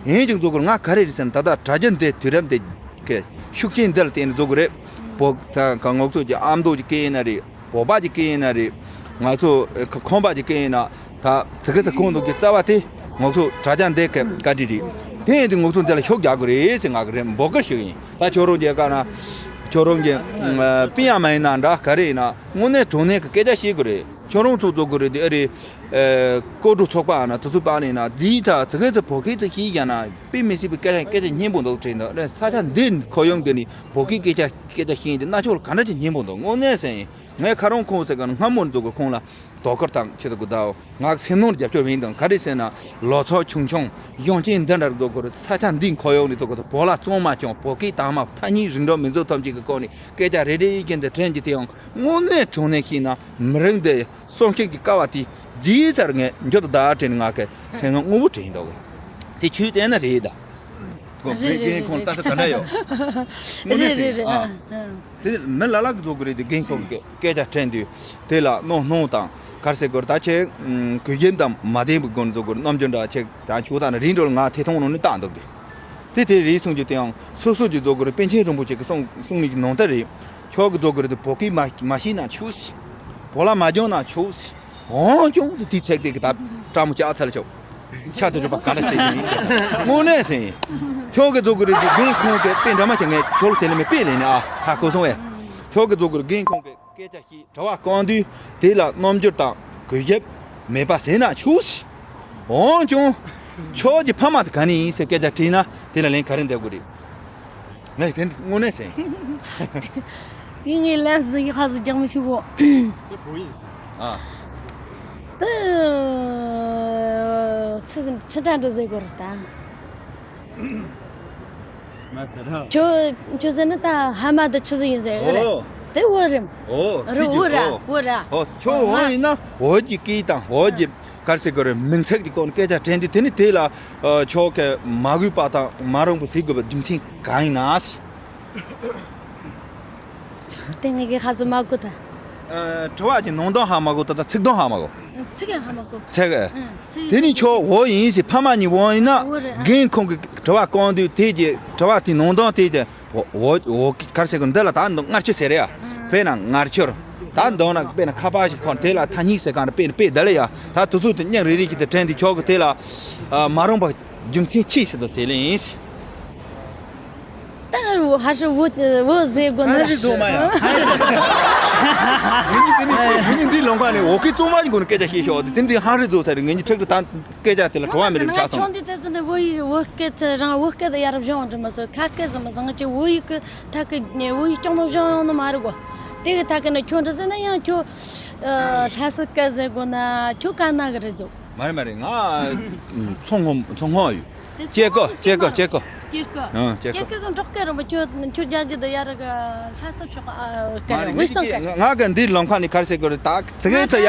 ཡིན་ཀྱང་རྫོགས་དགོས་ང་ག་རེ་རེད་ཟེར་ན་ད་ལྟ་དྲ་རྒྱ་འདི་དུས་རབས་འདི་གི་ཤུགས་རྐྱེན་འདི་ལ་བརྟེན་ནས་རྫོགས་དགོས་རེད། བོད་ད་ག་ང་ཚོ་གི་ཨ་མདོ་གི་སྐད་ཡིན་ན་རེད། བོད་པ་གི་སྐད་ཡིན་ན་རེད། ང་ཚོ་ཁ་ཁམས་པ་གི་སྐད་ཡིན་ན་ད་ཟི་གེ་ས་གང་འདུག་གི་རྩ་བ་དེ་ང་ཚོ་དྲ་རྒྱ་འདི་གི་བཀའ་དྲིན་རེད། དེ་ཡིན་དུས་ང་ཚོ་འདི་ལ་ཤུགས་རྒྱག་དགོས་རེད་ཟེར་ང་གི་རེད་འབོད་སྐུལ་ཞུ་གི་ཡིན། ད་ཁྱོད་རང་གི་ག་ན་ཁྱོད་རང་གི་ཨ་སྤུན་ཡ་མ་ཡིན་ན་འདྲ་ག་རེ་ཡིན་ན་དངོས་གནས་དྲང་གནས་ཀྱི་སྐད་ཆ་བཤད་དགོས་རེད། ཁྱོད་རང་ཚོ་རྫོགས་དགོས་རེད་དེ་ཨེ་རེད། ཨེ་སྐོར་བྲོ་ཚོགས་པ་ཨ་ན་དེ་ཚོ་པ་ནས་ན་དེའི་ད་ཙི་གེ་ཙི་བོད་སྐད་ཙི་ཤེས་ཀྱང་ན་དཔེ་མི་སྲིད་པའི་སྐད་ཆ་སྐད་ཆ་སྙན་པོ་འདུག་དྲན་འདུག་རེད། ས་ཆ་འདི་ཁོ་ཡོང་གི་ནི་བོད་སྐད་སྐད་ཆ་སྐད་ཆ་ཤེས་ཡིན་དེ་ན་ཆོག་ལ་ག་འདྲ་ཅིག་སྙན་པོ་འདུག་དངོས་གནས་ཟེར་ཡིན། ངས་ཁ་རོང་ཁོང་ཟེར་ག་ན་སྔ་མོར་འཛུགས་གི་ཁོང་ལ་དོ་ཁུར་དང་ཆེད་དུ་གུ་ཟླ་ང་སེམས་ནང་རྒྱབ་སྐྱོར་ཡིན་དང་ག་རེ་ཟེར་ན་ལོ་ཚོགས་ཆུང་ཆུང་གཞོན་སྐྱེས་འདི་འདྲར་འཛུགས་གི་རེད། ས་ཆ་འདི་ཁོ་ཡོང་ནས་འཛུགས་གི་འདུག་བོད་ལ་གཙང་མ་ཀྱང་བོད་སྐད་དྭངས་མ་ཐ་སྙད་རིགས་འདྲ་མི་འཛུགས་ཐམས་ཅད་ཀྱི་སྐོར་ནས་སྐད་ཆ་རེ་རེ་བཞིན་དུ་དྲན་གྱི་དེ་ཡང་དངོས་གནས་དྲང་གནས་ཤེས་ན་མི་རིགས་འདི། སྲོག་ཤིང་གི་ཀ་བ་དེ་ཇི་ལྟར་ངས་མཇུག་ཏུ་བདག་དྲན་ང་གི་སེམས་ནང་དངོས་པོ་དྲན་འདུག་དེ་ཆོས་བསྟན་ན་རེད་ད། ཁོ་རེད་རེད་རྒན་ཁོང་རེད་ལྟ་ས་ག་འདྲ་ཡོད། དངོས་གནས་རེད་རེད་ཟེར་རེད། ཨ། ཨ། ཨ། དེ་མི་ལ་ལ་གི་བཟོ་གི་རེད་དེ་རྒན་ཁོང་གི་སྐད་ཆ་དྲན་དུས་དེ་ལ་གནོང་གནོང་དང་གར་སེ་གོར་ད་ཆེ་གོས་རྒྱན་དང་མ་ལྡན་པའི་སྒོ་ནས་བཟོ་གི་རེད། རྣམ་འགྱུར་འདྲ་ཆེ་ད་ཆུ་དང་རིན་འགྲོ་ལ་ང་ཐེ་ཐོང་ནང་ནས་བཏང་འདུག་དེ། དེ་དེ་རེད་གསུང་རྒྱུ་དེའང་སོ་སོ་གི་རྫོགས་དགོས་རེད། པཎ་ཆེན་རིན་པོ་ཆེ་གི་གསུང་གསུང་ནི་གི་ནང་ལྟར་རེད། ཁྱོད་ཀྱི་རྫོགས་དགོས་རེད་དེ་བོད་སྐད་མ་མ་ཤེས་ན་ཆོག་ཟེར། བོད་ལྭ་མ་གྱོན་ན་ཆོག་ཟེར། འོན་ཀྱང་དེ་དུས་ཚེགས་དེ་གི་ད་སྤྲ་མོ་ལྕགས་ཚལ་ཆོག་ཤ་དུ་གྲུབ་པ་ག་ལ་ཟེར་གྱི་ཡིན་ཟེར། དངོས་གནས་ཟེར་ཡིན། ཁྱོད་ཀྱི་རྫོགས་དགོས་རེད་དེ་རྒན་ཁོང་གི་དཔེ་འདྲ་མ་ཞིག་ངས་ཁྱོད་ལ་ཟེར་ལེ་མེད་དཔེ་ལེན་ནས་ཨ་ཧ་གོ་སོང་བས། ཁྱོད་ཀྱི་རྫོགས་དགོས་རེད་རྒན་ཁོང་གི་སྐད་ཆ་ཞིག་དྲི་བ་བཀང་དུས་དེ་ལ་རྣམ་འགྱུར་དང་གུས་ཞབས་མེད་པ་ཟེར་ན་ཆོག་ཟེར། འོན་ཀྱང་ཁྱོད་ཀྱི་ཕ་མ་དེ་ག་ནས་ཡིན་ཟེར་སྐད་ཆ་དྲིས་ན་དེ་ལ་ལན་ག་རེ་འདེབས་དགོས་རེད། ངས་དེ་འདྲ་དངོས་གནས་ཟེར། དེ་ངས་ལན་ཟིག་ཡག་ཟིག་རྒྱག་མི་ཤེས་གོ། དེ་བོད་ཡིན་ཟེར། ཨ། དེ་ཆི་ཟིག་ཆི་འདྲ་འདྲ་ཟེར་དགོས་རེད་ད། ང་ད་ལྟ། ཁྱོད་ཁྱོད་ཟེར་ན་ད་ཧ་མ་དེ་ཆི་ཟིག་ཡིན་ཟེར་ཨེ་རེད། ཨོ། དེ་བོད་རེད། ཨོ། རེད་བོད་ར་བོད་ར། ཨོ་ཁྱོད་ཨོ་བོད་ཡིན་ན་བོད་ཀྱི་སྐད་དང་བོད་ཀྱི་ག་རེ་ཟེར་དགོས་རེད། མིང་ཚིག་གི་སྐོར་ནས་སྐད་ཆ་དྲན་དུས་དེ་ནི་དེ་ལ་ཨ་ཁྱོད་ཀྱི་མ་གུས་པ་དང་མ་རུངས་པ་ཟེར་དགོས་པའི་རྒྱུ་མཚན་གང་ཡིན་ན། དེ་ངས་གི་ཧ་ཟི་མ་གོ་ད། ཨ། དྲི་བ་གི་ནང་དོན་ཧ་མ་གོ་ད་ད་ཚིག་དོན་ཧ་མ་གོ། ཚིག་ཡང་ཧ་མ་གོ། ཚིག་ཨ། ཚིག་དེ་ནི་ཁྱོད་བོད་ཡིན་ཟེར་ཕ་མ་གཉིས་བོད་ཡིན་ན། བོད་རེད། རྒན་ཁོང་གི་དྲི་བ་བཀང་དུས་དེ་གི་དྲི་བ་དེ་ནང་དོན་དེ་གི་བོད་བོད་བོད་ག་རེ་ཟེར་གི་འདི་ལ་ད་འདི་སྔར་ཆུ་ཟེར་རེད་ཡ། དཔེར་ན་སྔར་ཆུར་ད་འདོན་ན་དཔེར་ན་ཁ་པར་ཞིག་ཁོང་དེ་ལ་ཐ་སྙད་ཟེར་གང་རེད། དཔེར་ན་དཔེ་འདི་ལ་ཡ་ད་དུ་ཚོད་དུ་སྙིང་རེ་རེ་ཞིག་ཏུ་དྲན་དུས་ཁྱོད་ཀྱི་དེ་ལ་མ་རུངས་པ་རྒྱུ་མཚན་ཅི་ཞིག་ཏུ་ཟེར་ལེ་ཡིན། ད་ཧ་ཧ་ཧྲི་བོ་བོ་ཟེར་དགོས་ན། ཧ་རི་རྫོགས་མ་ཡ། ཧ་རི་རྫོགས། ངེད་གཉིས་དེ་ནི་ངེད་གཉིས་འདིའི་ལམ་ཁ་ནས་འོ་ཁའི་གཙང་མ་ཞིག་མགོ་ནས་སྐད་ཆ་བཤད་ཤོག་དེ་འདི་ཧ་རི་རྫོགས་ས་རེད། ངེད་གཉིས་ཁྲག་ཁྲག་དང་སྐད་ཆ་དེ་ལ་བྲོ་བ་མེད་རེད་ཆགས་སོང་། ཆུང་དུས་དེ་ཚོ་ནས་བོད་ཡིག་བོད་སྐད་ཚེ་རང་བོད་སྐད་དུ་ཡར་བཞེངས་འདྲི་མ་སོང་། ཁ་སྐད་ཟེར་མ་སོང་། ང་ཅིག་བོད་ཡིག་གི་ཐད་ཀི་ནས་བོད་ཡིག་སྐྱོང་ནོ་བཞེངས་ཡོང་ནི་མ་རེད་གོ། དེ་གི་ཐད་ཀི་ནས་ཁྱོད་འདྲི་ཟེར་ན་ཡང་ཁྱོད་ལྷ་སའི་སྐད་ཟེར་དགོས་ན་ཁྱོད་ག་ན་གི་རེད་རྫོགས། མ་རེད་མ་རེད། ང་མཚོ་སྔོན་མཚོ་སྔོན་ཡོད། དེ་སྐྱེ་སྐོ་སྐྱེ་སྐོ་སྐྱེ་སྐོ། སྐྱེ་སྐོ། ཨ། སྐྱེ་སྐོ། སྐྱེ་སྐོ་གི་འབྲོག་སྐད་རེད་མོ། ཁྱོད་ཁྱོད་རྒྱ་རྒྱུད་དུ་ཡར་གི་ལྷ་ས་ཕྱོགས་གི་ཨ་སྐད་རེད། མི་སྟོང་སྐད། ང་ང་གི་འདིའི་ལམ་ཁ་ནས་ག་རེ་ཟེར་དགོས་རེད། ད་ཚིག་རེ་ཚོ་ཡ་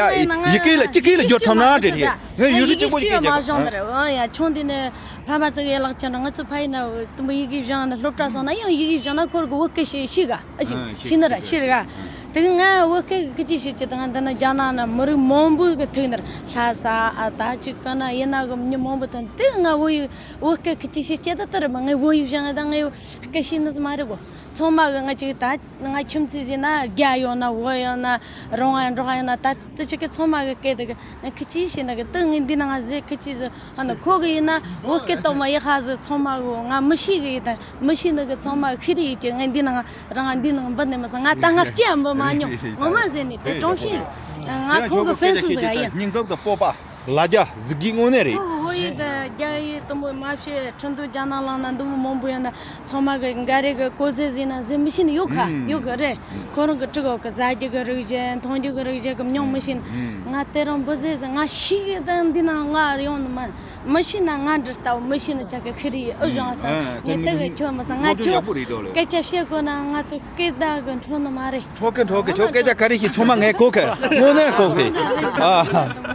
ཡི་གེ་ལ་ཅི་གེ་ལ་བསྒྱུར་ཐུབ་ན་འདྲ་རེད། ངས་ཡུལ་གྲུ་གཅིག་པོ་ཞིག་སྐད་རྒྱག་གི། ཨ་ཡ་ཆུང་དུས་ནས་ཕ་མ་ཚོ་གི་ལག་ཁྱེར་ང་ཚོ་ཕ་ཡུལ་ན་དུམ་བུ་ཡི་གེ་སྦྱངས་ན་སློབ་གྲྭ་སོང་ན་ཡང་ཡི་གེ་སྦྱངས་ན་ཁོར་གི་བོད་སྐད་ཤེས་ཤེས་ག་ཨ་ཤེས་ཤེས་ནི་ར་ཤེས་ར་ག་དེ་གི་ང་བོད་སྐད་གི་ཅི་ཤེས་ཀྱི་དང་འདི་ན་རྒྱ་ནག་ན་མི་རིགས་མང་པོ་གི་ཐུག་ནི་ར་ལྷ་ས་ཨ་ད་ཅིག་གི་ན་ཡིན་ན་གི་མི་མང་པོ་ཐུག་ནི་དེ་གི་ང་བོད་ཡིག་བོད་སྐད་གི་ཅི་ཤེས་ཀྱི་ད་དེ་རེད་མ། ངས་བོད་ཡིག་སྦྱངས་ད་ངས་སྐད་ཤེས་ནི་མ་རེད་གོ། ཚང་མ་གི་ང་ཅིག་ད་ང་ཁྱིམ་མཚེས་ཟེར་ན་རྒྱ་ཡོད་ན་བོད་ཡོད་ན་རོང་བ་འབྲོག་པ་ཡོད་ན་ད་དེ་ཆ་གི་ཚང་མ་གི་སྐད་དེ་གི་ང་ཁི་ཅི་ཤེས་ན་གི་དེ་ངས་འདི་ན་ང་ཟེར་ཁི་ཅི་ཟེར། ཨ་ནི་ཁོ་གི་ཡིན་ན་བོད་སྐད་གཏོང་མ་ཡི་ཧ་ཟེར། ཚང་མ་གི་ང་མི་ཤེས་གི་ཡིན་ད་མི་ཤེས་ནི་གི་ཚང་མ་ཤི་རི་ཡི་གི་ངས་འདི་ན་ང་རང་འདི་ན་ང་འབུད་ནས་མི་སོང་། ང་ད་ང་སྐྱེ་འབུད་མ་མྱོང་ངོ་མ་ཟེར་ནས་དེ་གྲོང་ཤེས་ང་ཁོ་གི་ཧྥེན་སི་ཟིག་ཡིན། སྙིང་སྟོབས་དང་སྤོབས་པ། ལ་རྒྱ་གཟི་གི་དངོས་གནས་རེད། ཁོ་གི་བོད་ཡིག་དེ་ རྒྱ་ཡི་དུམ་བུ་མ་བྱེད་ཁྲི་འདོན་རྒྱ་ནག་ལང་ན་འདུམ་བུ་མང་པོ་ཡོད་ན་ཚང་མ་གི་འགའ་རེ་གི་གོ་ཟེ་ཟིན་ན་ཟེ་མི་ཤེས་ནི་ཡོད་ཁ་ཨུམ། ཡོད་གི་རེད། ཨུམ། ཁོ་རང་གི་ཁྲི་གོ་གི་ཟ་རྒྱུ་གི་རིགས་བཞིན་འཐུང་རྒྱུ་གི་རིགས་བཞིན་གི་མྱོང་མི་ཤེས་ནི། ཨུམ། ང་དེ་རང་འབུ་ཟེ་ཟིན་ང་ཤི་གི་ད་འདི་ན་ང་ཡོང་ནི་མ་མི་ཤེས་ན་ང་འདྲི་ལྟ་བུ་མི་ཤེས་ནི་ཆ་གི་ཁི་རི་ཨུ་བཞང་ས་ཨུམ། ངས་དེ་གི་ཁྱོད་མི་ས་ང་ཁྱོད་སྐད་ཆ་བཤད་དགོས་ན་ང་ཚོ་སྐད་བརྡ་གི་འཕྲོ་ནི་མ་རེད། འཕྲོ་གི་འཕྲོ་གི་ཁྱོད་སྐད་ཆ་ག་རེ་ཞིག་ཚང་མ་ངས་གོ་གི་དངོས་གནས་གོ་གི་ཨ།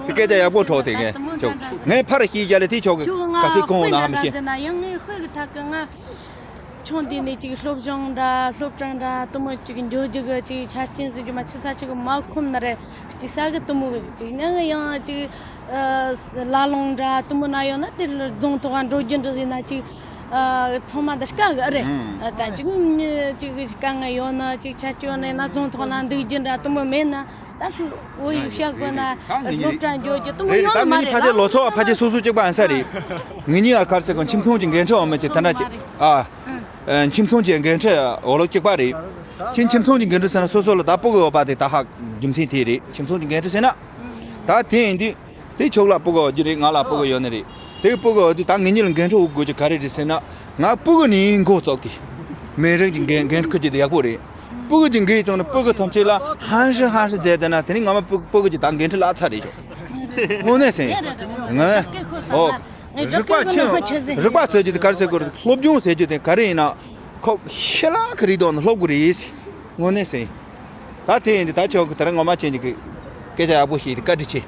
དེ་སྐད་ཆ་ཡག་པོ་འཕྲོ་དེ་ངས་ཁྱོད་ངས་ཕར་ཞིག་རྒྱ་ལས་དེ་ཁྱོད་གི་ག་ཚོད་གོང་ན་ཧ་མི་ཤེས། ཡང་ངས་ཧོད་གི་ཐག་གི་ང་ཆུང་དུས་ནས་ཅིག་སློབ་སྦྱོང་འདྲ་སློབ་གྲྭ་འདྲ་དུ་མོ་ཅིག་འགྱོ་རྒྱུ་གི་ཅིག་ཆ་རྐྱེན་ཟིག་གི་མ་ཆི་ས་ཅིག་མ་ཁོམ་ནི་རེད། ཅིག་ས་གི་དུ་མོ་གི་ཅིག་ནས་ཡང་ཅིག་ལ་ལུང་འདྲ་དུ་མོ་ན་ཡོད་ན་དེ་རྫོང་ཐོག་འགྲོ་རྒྱུ་འདྲ་ཟིན་ན་ཅིག་ཚང་མ་འདི་དཀའ་གི་རེད། ད་ཅིག་ཅིག་དཀའ་ངལ་ཡོད་ན་ཅིག་ཆ་སྐྱོན་ནས་ན་རྫོང་ཐོག་ན་འདུག་རྒྱུ་འདྲ་དུ་མོ་མེད་ན་ད་བོད་ཡིག་བཤད་དགོས་ན་སློབ་གྲྭ་འགྱོ་རྒྱུ་དུ་མོ་རེད། ཡོད་ད་ནི་མ་ངེད་རེད་ཕལ་ཆེར་ལོ་ཚོ་ཕལ་ཆེར་སོ་སོ་གཅིག་པ་ཨན་ས་རེད། ངེད་གཉིས་ཨ་ཁར་ཟེར་གོ་ཁྱིམ་ཚང་གི་འགན་འཁྲི་འོག་མ་ཅིག་ད་ན་ཅིག་ཨ། ཁྱིམ་ཚང་གི་འགན་འཁྲི་འོག་ལོ་གཅིག་པ་རེད། ཁྱིམ་ཁྱིམ་ཚང་གི་འགན་འཁྲི་ཟེར་ན་སོ་སོ་ལ་ད་སྤུ་གུ་ཡོད་པ་དེ་ད་ཧ་རྒྱུ་མཚན་དེ་རེད། ཁྱིམ་ཚང་གི་འགན་འཁྲི་ཟེར་ན། ད་དེ་ཡིན་དུས་དེ་ཁྱོད་ལ་སྤུ་གུ་ཡོད་རྒྱུ་རེད། ང་ལ་སྤུ་གུ་ཡོད་ནི་རེད། དེ་སྤུ་གུ་ཡོད་དུས་ད་ངེད་གཉིས་ལ་འགན་འཁྲི་འོག་དགོས་རྒྱུ་ག་རེ་རེད་ཟེར་ན། ང་སྤུ་གུ་ནས་འགོ་བཙུགས་ཏེ་མི་རིགས་ཀྱི་འགན་འགན་འཁུར་རྒྱུ་དེ་ཡག་པོ་རེད། སྤུ་གུ་དེ་འགན་བཙོང་ན་སྤུ་གུ་ཐམས་ཅད་ལ་ཧན་ཧྲི་ཧན་ཧྲི་མཛད་བསྡད་ན་དེ་ནི་ང་མ་སྤུ་སྤུ་གུ་ཅིག་ད་འགན་འཁྲི་ལ་ཚར་རེད་ཤོག་དངོས་གནས་ཟིན། ང་ཨོ། རིག་པ་ཆེ། རིག་པ་ཟེར་རྒྱུ་དེ་ག་རེ་ཟེར་དགོས་རེད། སློབ་སྦྱོང་ཟེར་རྒྱུ་དེ་ག་རེ་ཡིན་ན། ཁོ་ཤེས་ལ་ག་རེ་དོན་སློབ་དགོས་རེད། དངོས་གནས་ཟིན། ད་དེ་ཡིན་དུས་ད་ཆོག་གི་ད་ར་ངོ་མ་ཅན་གྱི་སྐད་ཆ་ཡག་པོ་ཞིག་བཀའ་དྲིན་ཆེ།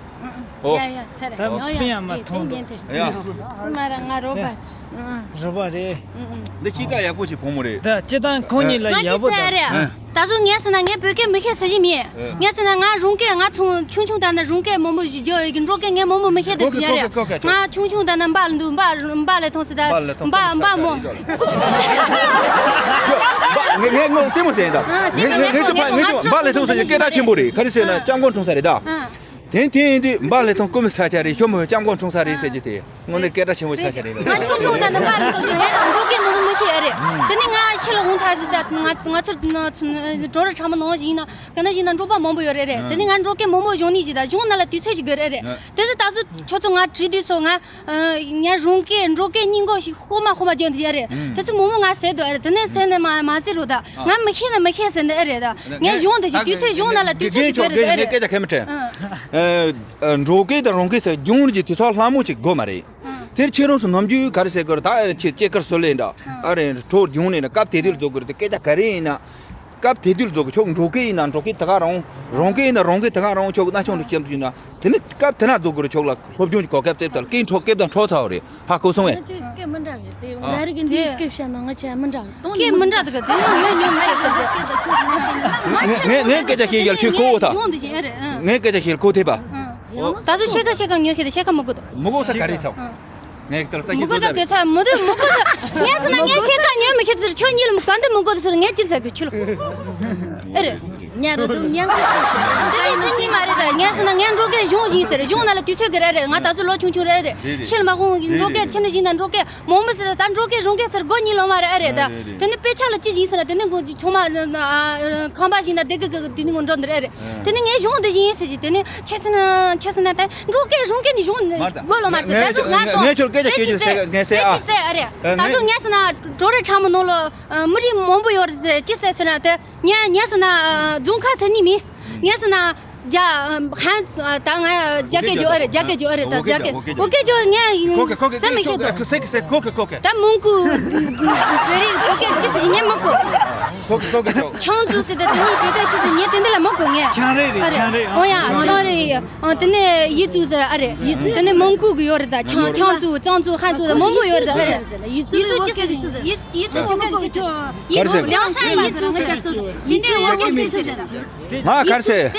ཨོ། ཡ་ཡ་ཚེ་རེད། ད་ཡོ་ཡ་པིན་ཡ་མ་མཐོང་འདུག་ཡ། མ་ར་ང་རོ་པ་ཟེར། རོ་པ་རེད། འདི་ཅི་ཀ་ཡག་པོ་ཞིག་བུ་མོ་རེད། ད་སྤྱི་བཏང་ཁོང་གཉིས་ལ་ང་ཡག་པོ་ཅི་ཟེར་དང་། རེད། ད་གཟོད་ངས་ཟེར་ན་ངས་བོད་སྐད་མི་ཤེས་ཟེར་གྱི་མེད། ངས་ཟེར་ན་ང་རང་སྐད་ང་ཚོང་ཆུང་ཆུང་དང་ནི་རང་སྐད་མང་པོ་ཞིག་རྒྱག་ཡོད་ཀྱི་འབྲོག་སྐད་ངས་མང་པོ་མི་ཤེས་དེ་ཟེར་རེད། ང་ཆུང་ཆུང་དང་ནི་འབའ་ལ་འདུག་འབའ་འབའ་ལས་ཐོང་ཟེར་ད་འབའ་འབའ་མོ། ངས་ངས་ངོ་ལྟད་མོ་བྱས་ཡིན་ད། ངས་ངས་ངས་ཚོ་ཕ་ངས་ཚོ་འབའ་ལས་ཐོང་ཟེར་གྱི་སྐད་གྲགས་ཆེན་པོ་རེད། ག་རེ་ཟེར་ན་སྐྱབས་མགོན་འཁྲུངས་ས་རེད་ད། དེ་དེ་ཡིན་དུས་འབའ་ལས་ཐོང་ཀུ་མི་ས་ཆ་རེད། ཤོ་མོ་སྐྱབས་མགོན་འཁྲུངས་ས་རེད་ཟེར་གྱི་དེ། དངོས་གནས་སྐད་གྲགས་ཆེན་པོའི་ས་ཆ་རེད། ང་ཆུང་ཆུང་དང་ནི་འབའ་ལས་ཐོང་ཟེར་ངས་འབྲོག་སྐད་མང་པོ་མི་ཤེས་ཨ་རེད། དེ་ནི་ང་ཕྱི་ལ་འོང་ཐག་ཟིག་ད་ང་ང་ཚོར་གྲོ་ར་ཁྲ་མོ་ནང་བཞིན་ན་ག་ན་བཞིན་ན་འབྲོག་པ་མང་པོ་ཡོད་རེད་རེད། དེ་ནི་ང་འབྲོག་སྐད་མང་པོ་གཞུང་ནས་ཞིག་ད་གཞུང་ན་ལ་དུས་ཚོད་ཅིག་དགོས་རེད་རེད། དེ་ཚོ་ད་གཟོད་ཁྱོད་ཚོ་ང་བྲིས་དུས་སོ་ང་ངས་རང་སྐད་འབྲོག་སྐད་གཉིས་ཀ་ཞིག་ཧོ་མ་ཧོ་མ་སྦྱོང་དུ་ཡོད་རེད། དེ་ཚོ་མང་མོ་ང་ཟེར་འདུག་ཨ་རེད། དེ་ནས་ཟེར་ནས་མ་མ་ཟེར་རོ་ད་ང་མི་ཤེས་ན་མི་ཤེས་ཟེར་འདི་ཨ་རེད་ད། ངས་གཞུང་འདི་ཞིག་དུས་ཚོད་གཞུང་ན་ལ་དུས་ཚོད་ཅིག་དགོས་རེད་ཨ་རེད། སྐད་ཆ་ཁས་མི་དྲན། འབྲོག་སྐད་དང་རང་སྐད་ཟེར་སྦྱོང་རྒྱུ་དུས་ཚོད་ལྷག་མོ་ཅིག་དགོས་མ་རེད། དེར་ཁྱེད་རང་ཚོ་ནམ་རྒྱུན་ག་རེ་ཟེར་དགོས་རེད་ད། ཨ་ཁྱེད་སྐྱེས་སྐར་སོ་ལེ་འདྲ་ཨ་རེད་གྲོགས་སྦྱོང་ནས་ན་སྐབས་དེ་དུས་རྫོགས་དགོས་རེད་དེ་སྐད་ཆ་ག་རེ་ཡིན་ན། སྐབས་དེ་དུས་རྫོགས་དགོས་ཆོག་འབྲོག་སྐད་ཡིན་ན་འབྲོག་སྐད་དེ་ག་རང་། རང་སྐད་ཡིན་ན་རང་སྐད་དེ་ག་རང་ཆོག་ན་ཆུང་དུ་ཁྱེད་ཚོ་ཡིན་ན་དེ་ནི་སྐབས་དེ་ན་རྫོགས་དགོས་རེད་ཆོག་ལ་སློབ་སྦྱོང་གི་གོ་སྐབས་དེ་ལྟར་སྐད་འཕྲོ་སྐད་དང་འཕྲོ་ཚར་བ་རེད། ཧ་གོ་སོང་ངས། ང་ཚོའི་སྐད་མི་འདྲ་གི་དེ་ང་རིག་གི་འདིའི་སྐད་བཤད་ན་ང་ཆ་མི་འདྲ་གི་སྟོང་སྐད་མི་འདྲ་འདུག་གི་དེ་ནི་ངོས་ཉོན་མ་ཡོད་ཟེར་གི་ངས་ངས་སྐད་ཆ་བཤད་ཡག་ཁྱོད་གོ་བོ་ད། གཞུང་འདི་བཞིན་ཨེ་རེད། ངས་སྐད་ཆ་བཤད་གོ་ཐེབས་པ། ད་ཚོད་ཤེས་ཀ་ཤེས་ཀ་ཉོ་ཤེས་ད་ཤེས་ཀ་མི་དགོས་ད། མི་གོ་ས་ག་རེ་ཚང་། ངས་ལྟར་ས་མི་ཤེས་གོ་ཚོད་ས་གི་ཚ་མི་དུ་མི་གོ་ས། ངས་ཟེར་ན་ངས་ཤེས་ཀ་ཉོ་མི་ཤེས་ཟེར་ཁྱོད་གཉིས་ལ་ག་འདི་མི་གོ་ཟེར་ངས་ཅི་ཟེར་གི་ཁྱོད་ལ། ཨེ་རེད། ཉ་རུ་དུ་ཉན་གི་ཤེས་ཤེས། དེ་ནི་སེམས་ཉིད་མ་རེད་ད། ངས་ཟེར་ན་ངས་འབྲོག་སྐད་གཞུང་བཞིན་ཟེར་གཞུང་ན་ལ་དུས་ཚོད་གི་རེད་རེད། ང་ད་ཚོད་ལོ་ཆུང་ཆུང་རེད་རེད། ཕྱི་ལ་མ་ཁོང་འབྲོག་སྐད་ཕྱི་ནས་བཞིན་ན་འབྲོག་སྐད་མང་མི་ཟེར་ད་འབྲོག་སྐད་རང་སྐད་ཟེར་སྒོ་གཉིས་ལོང་མ་རེད་ཨེ་རེད་ད། དེ་ནི་དཔེ་ཆ་ལ་ཅི་བཞིན་ཟེར་ན་དེ་ནི་ངོ་ཆུང་མ་ཁང་པ་བཞིན་ན་བདེ་གི་གི་དེ་ནི་ངོ་འགྲོ་འདི་རེད་རེད། དེ་ནི་ངས་གཞུང་འདི་བཞིན་ཟེར་གྱི་དེ་ནི་ཁྱེད་ཟེར་ན་ཁྱེད་ཟེར་ན་ད་འབྲོག་སྐད་རང་སྐད་ནི་གཞུང་དགོས་ལོ་མ་ཟེར། ད་གཟོད་ང་ཚོ་ངས་ཁྱོད་སྐད་ཆ་བཤད་རྒྱུ་ཟེར་ངས་ཟེར་ཨ། ཟེར་ཨ་རེད། ད་གཟོད་ངས་ཟེར་ན་གྲོ་རེ་ཁྲ་མོ་ནང་ལོ་མི་རིགས་མང་པོ་ཡོད་རེད་ཟེར་ཅི་ཟེར་ཟེར་ན་དེ་ངས་ངས་ཟེར་ན་རྫོང་ཁ་ཟེར་ནི་མིན། ངས་ཟེར་ན་རྒྱ་ཧན་ད་ང་རྒྱ་སྐད་རྒྱོ་ཨ་རེད། རྒྱ་སྐད་རྒྱོ་ཨ་རེད། ད་རྒྱ་སྐད་བོད་སྐད་རྒྱོ་ངས་ཟེར་མི་ཤེས་དོ། ད་མོང་གུ་བོད་རིགས་བོད་སྐད་ཅི་ཟེར་ངས་མི་གོ། ཆང་ཙུ་ཟེར་ད་དེ་ནི་བོད་སྐད་ཅི་ཟེར་ངས་དེ་འདི་ལ་མི་གོ་ངས། ཆང་རེད་རེད། ཨ་རེད། ཆང་རེད། ཨོ་ཡ་ཆང་རེད། ཨ་དེ་ནས་ཡི་ཙུ་ཟེར་ཨ་རེད། ཡི་ཙུ་དེ་ནས་མོང་གུ་གི་ཡོད་རེད། ད་ཆང་ཆང་ཙུ་ཙང་ཙུ་ཧན་ཙུ་ད་མང་པོ་ཡོད་རེད། ཨ་རེད། ཡི་ཙུ་ཡི་ཙུ་ཅི་ཟེར་ཡི་ཡི་ཙུ་ཆོ་ག་ཅི་ཟེར། ཡི་ག་རེ་ཙུ་ཟེར། རང་ཤ་ཡི་ཙུ་ཟེར། དེ་ནས་བོད་སྐད་ཅི་ཟེར། ང་ག་རེ་ཟེར།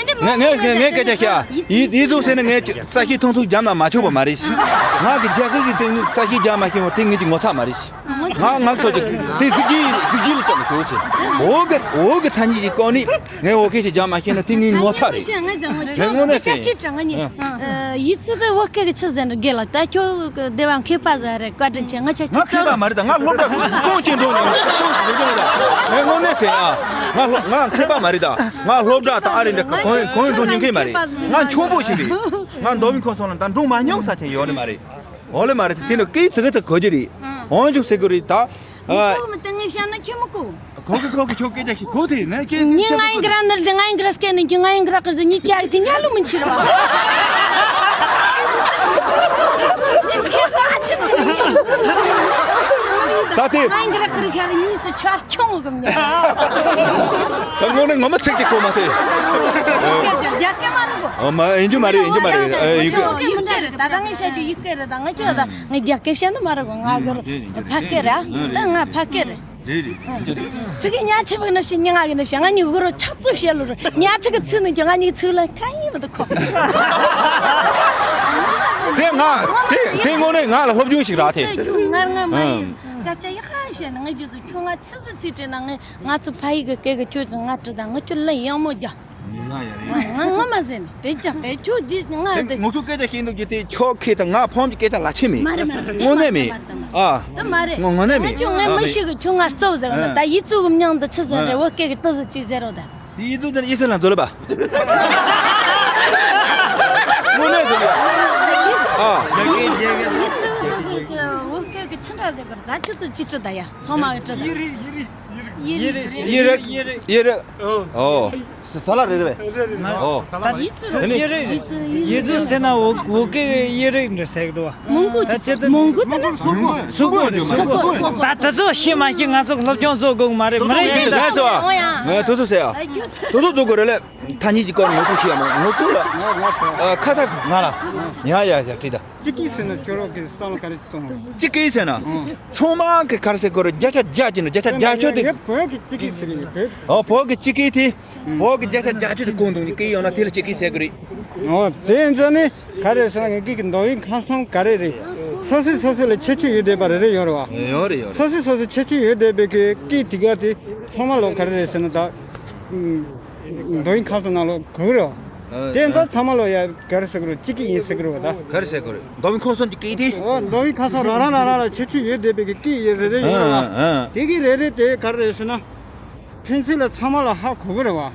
ངས་ངས་ངས་ངས་སྐད་ཆ་བཤད་ཡི་ཡི་ཙུ་ཟེར་ན་ངས་ས་ཤི་ཐུང་ཐུང་རྒྱབ་ན་མ་ཆོག་པ་མ་རེད། ང་གི་རྒྱ་སྐད་ཀྱི་སྟེང་ནས་ས་ཤི་རྒྱབ་མ་ཤེས་པ་དེ་ངེད་ཀྱི་ངོ་ཚ་མ་རེད། ང་ང་ཚོ་ཅིག་དེ་གཟི་བརྗིད་གཟི་བརྗིད་ལ་བཅངས་ནས་ཞོག་ཟེར། འོ་གི་འོ་གི་ཐ་སྙད་ཀྱི་སྐོར་ནས་ངས་འོ་སྐད་ཞིག་རྒྱག་མ་ཤེས་ན་དེ་ངའི་ངོ་ཚ་རེད། ངས་དངོས་གནས་ཟེར་ཡིན། ཡི་ཚུལ་དེ་བོད་སྐད་ཀྱི་ཆི་ཟེར་ན་དགེ་ལགས་ད་ཁྱོད་ཀྱི་སྡེ་བ་མཁས་པ་ཟེར་རེད། བཀའ་དྲིན་ཆེ། ང་ཆ་ང་ཁྱོད་མཁས་པ་མ་རེད་ད། ང་སློབ་གྲྭ་གཏོང་ཆེན་འགྲོ་ནས་ངས་དངོས་གནས་ཟེར་ཡ། ང་སློབ་ང་མཁས་པ་མ་རེད་ད། ང་སློབ་གྲྭ་དང་ཨ་རི་འདྲ་གོང་གོང་འགྲོ་མཁན་མཁས་མ་རེད། ང་འཁྱོངས་པོ་ཞིག་རེད། ང་མདོ་དབུས་ཁམས་གསུམ་ལ་ད་འགྲོ་མ་མྱོང་ས་ཆ་ཡོད་ནི་མ་རེད། ཨོ་ལེ་མ་རེད། དེ་ནི་སྐད་ཚིག་ཚིག་གོ་རྒྱུ་རེད། ཨང་། འོན་ཀྱང་ཟེར་གི་རེད་ད། མི་གོ་མི་དེ་ངས་བཤད་ན་ཁྱོད་མི་གོ། གོ་གི་གོ་གི། ཁྱོད་སྐད་ཆ་ཞིག་གོ་དེ་ནས་སྐད་ངས་ང་ཡིན་གི་ར་ནི་ལ་དེ་ང་ཡིན་གི་ར་སྐད་ནི་ཁྱོད་ང་ཡིན་གི་ར་གི་ཉི་ཅག་དེ་ཉལ་ལུ་མི་འཆི་ར་བ། ཁྱོད་ལ་ཨ་ཆི་ད་དེ་ང་ཡིན་གི་ར་ཁི་རི་ཁ་རི་གཉིས་སུ་ཆར་ཆུང་གི་མྱ། ད་ངོ་ནས་ངོ་མ་ཚིག་ཅིག་གོ་མ་ཐེ། རྒྱ་སྐད་མ་རུ་གོ། ཨ་མ་ཡིན་རྒྱུ་མ་རེད། ཡིན་རྒྱུ་མ་རེད། ཨ་ཡིན་གི། ཡིན་གི་རེད། ད་ད་ངས་བཤད་རྒྱུ་ཡིན་གི་རེད། ད་ང་ཁྱོད་ད་ངས་རྒྱ་སྐད་བཤད་ན་མ་རུ་གོ། ང་གི་ཕ་སྐད་ར། ད་ང་ཕ་སྐད་རེད། རེད་རེད། ཡིན་རྒྱུ་རེད། ཅི་གི་ཉ་ཆི་བུ་ནི་ཤི་ཉི་ང་གི་ནི་ཤི་ང་ཉི་གུ་རུ་ཆག་ཚུ་བཤད་ལུ་རུ་ཉ་ཆི་གི་ཚུ་ནི་ཀྱི་ང་ཉི་ཚུ་ལ་ཁ་ཡིན་མི་འདུག་ཁོ། དེ་ང་དེ་དེ་དངོས་གནས་ང་ལ་སློབ་སྦྱོང་ཞིག་རག་ཐེ། ཁྱོད་ང་ང་མ་ཡིན། ཨང་། སྐད་ཆ་ཡག་ཤ་བཤད་ན་ང་རྒྱུ་ཚོ་ཁྱོད་ང་ཚི་ཚི་ཚི་དྲན་ན་ང་ང་ཚོ་ཕ་ཡི་གི་སྐད་གི་ཁྱོད་ཚོ་ང་དྲི་དང་ང་ཁྱོད་ལ་ཡང་མོ་རྒྱ། ང་ང་ང་མ་ཟེར་ནི་དེ་ཅག་དེ་ཁྱོད་ཀྱིས་ང་དེ་དེ་ང་ཚོ་སྐད་ཆ་བཤད་འདུག་རྒྱུ་དེ་ཁྱོད་ཁེ་དང་ང་ཕོམ་གྱི་སྐད་ཆ་ལ་ཆེ་མེད། མ་རེད་མ་རེད། དངོས་གནས་མེད། ཨ། དེ་མ་རེད། ངོ་ངོ་གནས་མེད། ཁྱོད་ངས་མི་ཤེས་གི། ཁྱོད་ང་གཙོ་བོ་ཟེར་བ་ད་ཡིད་གཙོ་གི་མྱང་དུ་ཆི་ཟེར་རེད། འོ་སྐད་གི་ཏི་ཟི་ཅིག་ཟེར་རོ་ད། དེ་ཡིད་གཙོ་དེ་ཡིད་སེམས་ལ་འཛོལ་ལ་པ། དངོས་གནས་འཛོལ་ལ། ཨ། ཡིད་གཙོ་ཏི་ཟི་ཅིག་འོ་སྐད་གི་ཆི་འདྲ་ཟེར་གི་རེད། ད་ཁྱོད་ཚོ་ཅི་ཁྲི་ད་ཡ་ཚང་མ་གི་ཁྲི་ད། ཡིད་རེད་ཡིད་རེད། ཡིད་རེད། ཡིད་རེད། ཡིད་རེད། ཨོ། ས་ལ་རེད་རེད། ཨོ། ད་ཡིད་གཙོ་རེད། ཡིད་གཙོ་ཟེར་ན་འོ་འོ་སྐད་ཡིད་རེད་འདྲ་ཟེར་གི་འདུག་བ། མོང་གུ་ད་ཅི་ད་མོང་གུ་ད་ན་སུ་གོ་རེད། སུ་གོ་རེད། སུ་གོ་རེད། ད་དེ་ཚོ་ཤེས་མ་ཤེས་ང་ཚོ་སློབ་སྦྱོང་བཟོ་དགོས་མ་རེད། མི་རེད་དེ་ད་ཚོ་ང་དེ་ཚོ་ཟེར་ཡ། དེ་ཚོ་བཟོ་དགོས་རེད་ལེ། ཐ་སྙད་ཀྱི་སྐོར་ངོ་སྤྲོད་ཤེས་ཡ་མ་ངོ་སྤྲོད་ལ། ཁ་ཐག་ང་ལ་ཡ་ཡ་ཡ་བྲིས་ད། སྤྱི་སྐད་ཟེར་ན་ཁྱོད་རང་གི་བསམ་བློ་ག་རེ་གཏོང་། སྤྱི་སྐད་ཟེར་ན། ཚང་མ་གི་ག་རེ་ཟེར་དགོས་རེད། བརྒྱ་ཆ་བརྒྱ་ཅིག་ནོ། བརྒྱ་ཆ་བརྒྱ་ཆོད་དེ། ངས་བོད་ཀྱི་སྤྱི་སྐད་ཟེར་གི་ཡིན། བོད། ཨོ་བོད་ཀྱི་སྤྱི་སྐད་དེ། བོད་ཀྱི་བརྒྱ་ཆ་བརྒྱ་ཆོད་དེ་གང་འདུག་ནི་སྐད་ཡོང་ན་དེ་ལ་སྤྱི་སྐད་ཟེར་གི་རེད། ཨོ་དེ་ཡིན་ཙང་ནི་ག་རེ་ཟེར་ན་ངེད་ཀྱི་མདོ་དབུས་ཁམས་གསུམ་ག་རེ་རེད། སོ་སོས་སོ་སོ་ལ་ཁྱད་ཆོས་ཡོད་བསྡད་པ་རེ་རེ་ཡོད་རེད་བ། ཡོད་རེད་ཡོད་རེད། སོ་སོས་སོ་སོ་ཁྱད་ཆོས་ཡོད་བསྡད་པའི་གི་སྐད་དེ་ག་དེ་ཚང་མ་ལོ་ག་རེ་རེད་ཟེར་ན་ད། མདོ་དབུས་ཁམས་གསུམ་ནང་ལོ་གོ་གི་རེད་བ། དེ་ཚོ་ཚང་མ་ལོ་ཡ་ག་རེ་ཟེར་གི་རེད། སྤྱི་སྐད་ཡིན་ཟེར་གི་རེད་བ་ད། ག་རེ་ཟེར་གི་རེད། མདོ་དབུས་ཁམས་གསུམ་གྱི་སྐད་དེ། ཨོ་མདོ་དབུས་ཁམས་གསུམ་རང་རང་རང་རང་ལ་ཁྱད་ཆོས་ཡོད་བསྡད་པའི་གི་སྐད་ཡི་རེ་རེ་ཡོད་རེད་བ། དེ་གི་རེ་རེ་དེ་ག་རེ་རེད་ཟེར་ན། ཕན་ཚུན་ལ་ཚང་མ་ལ་ཧ་གོ་གི་རེད་བ།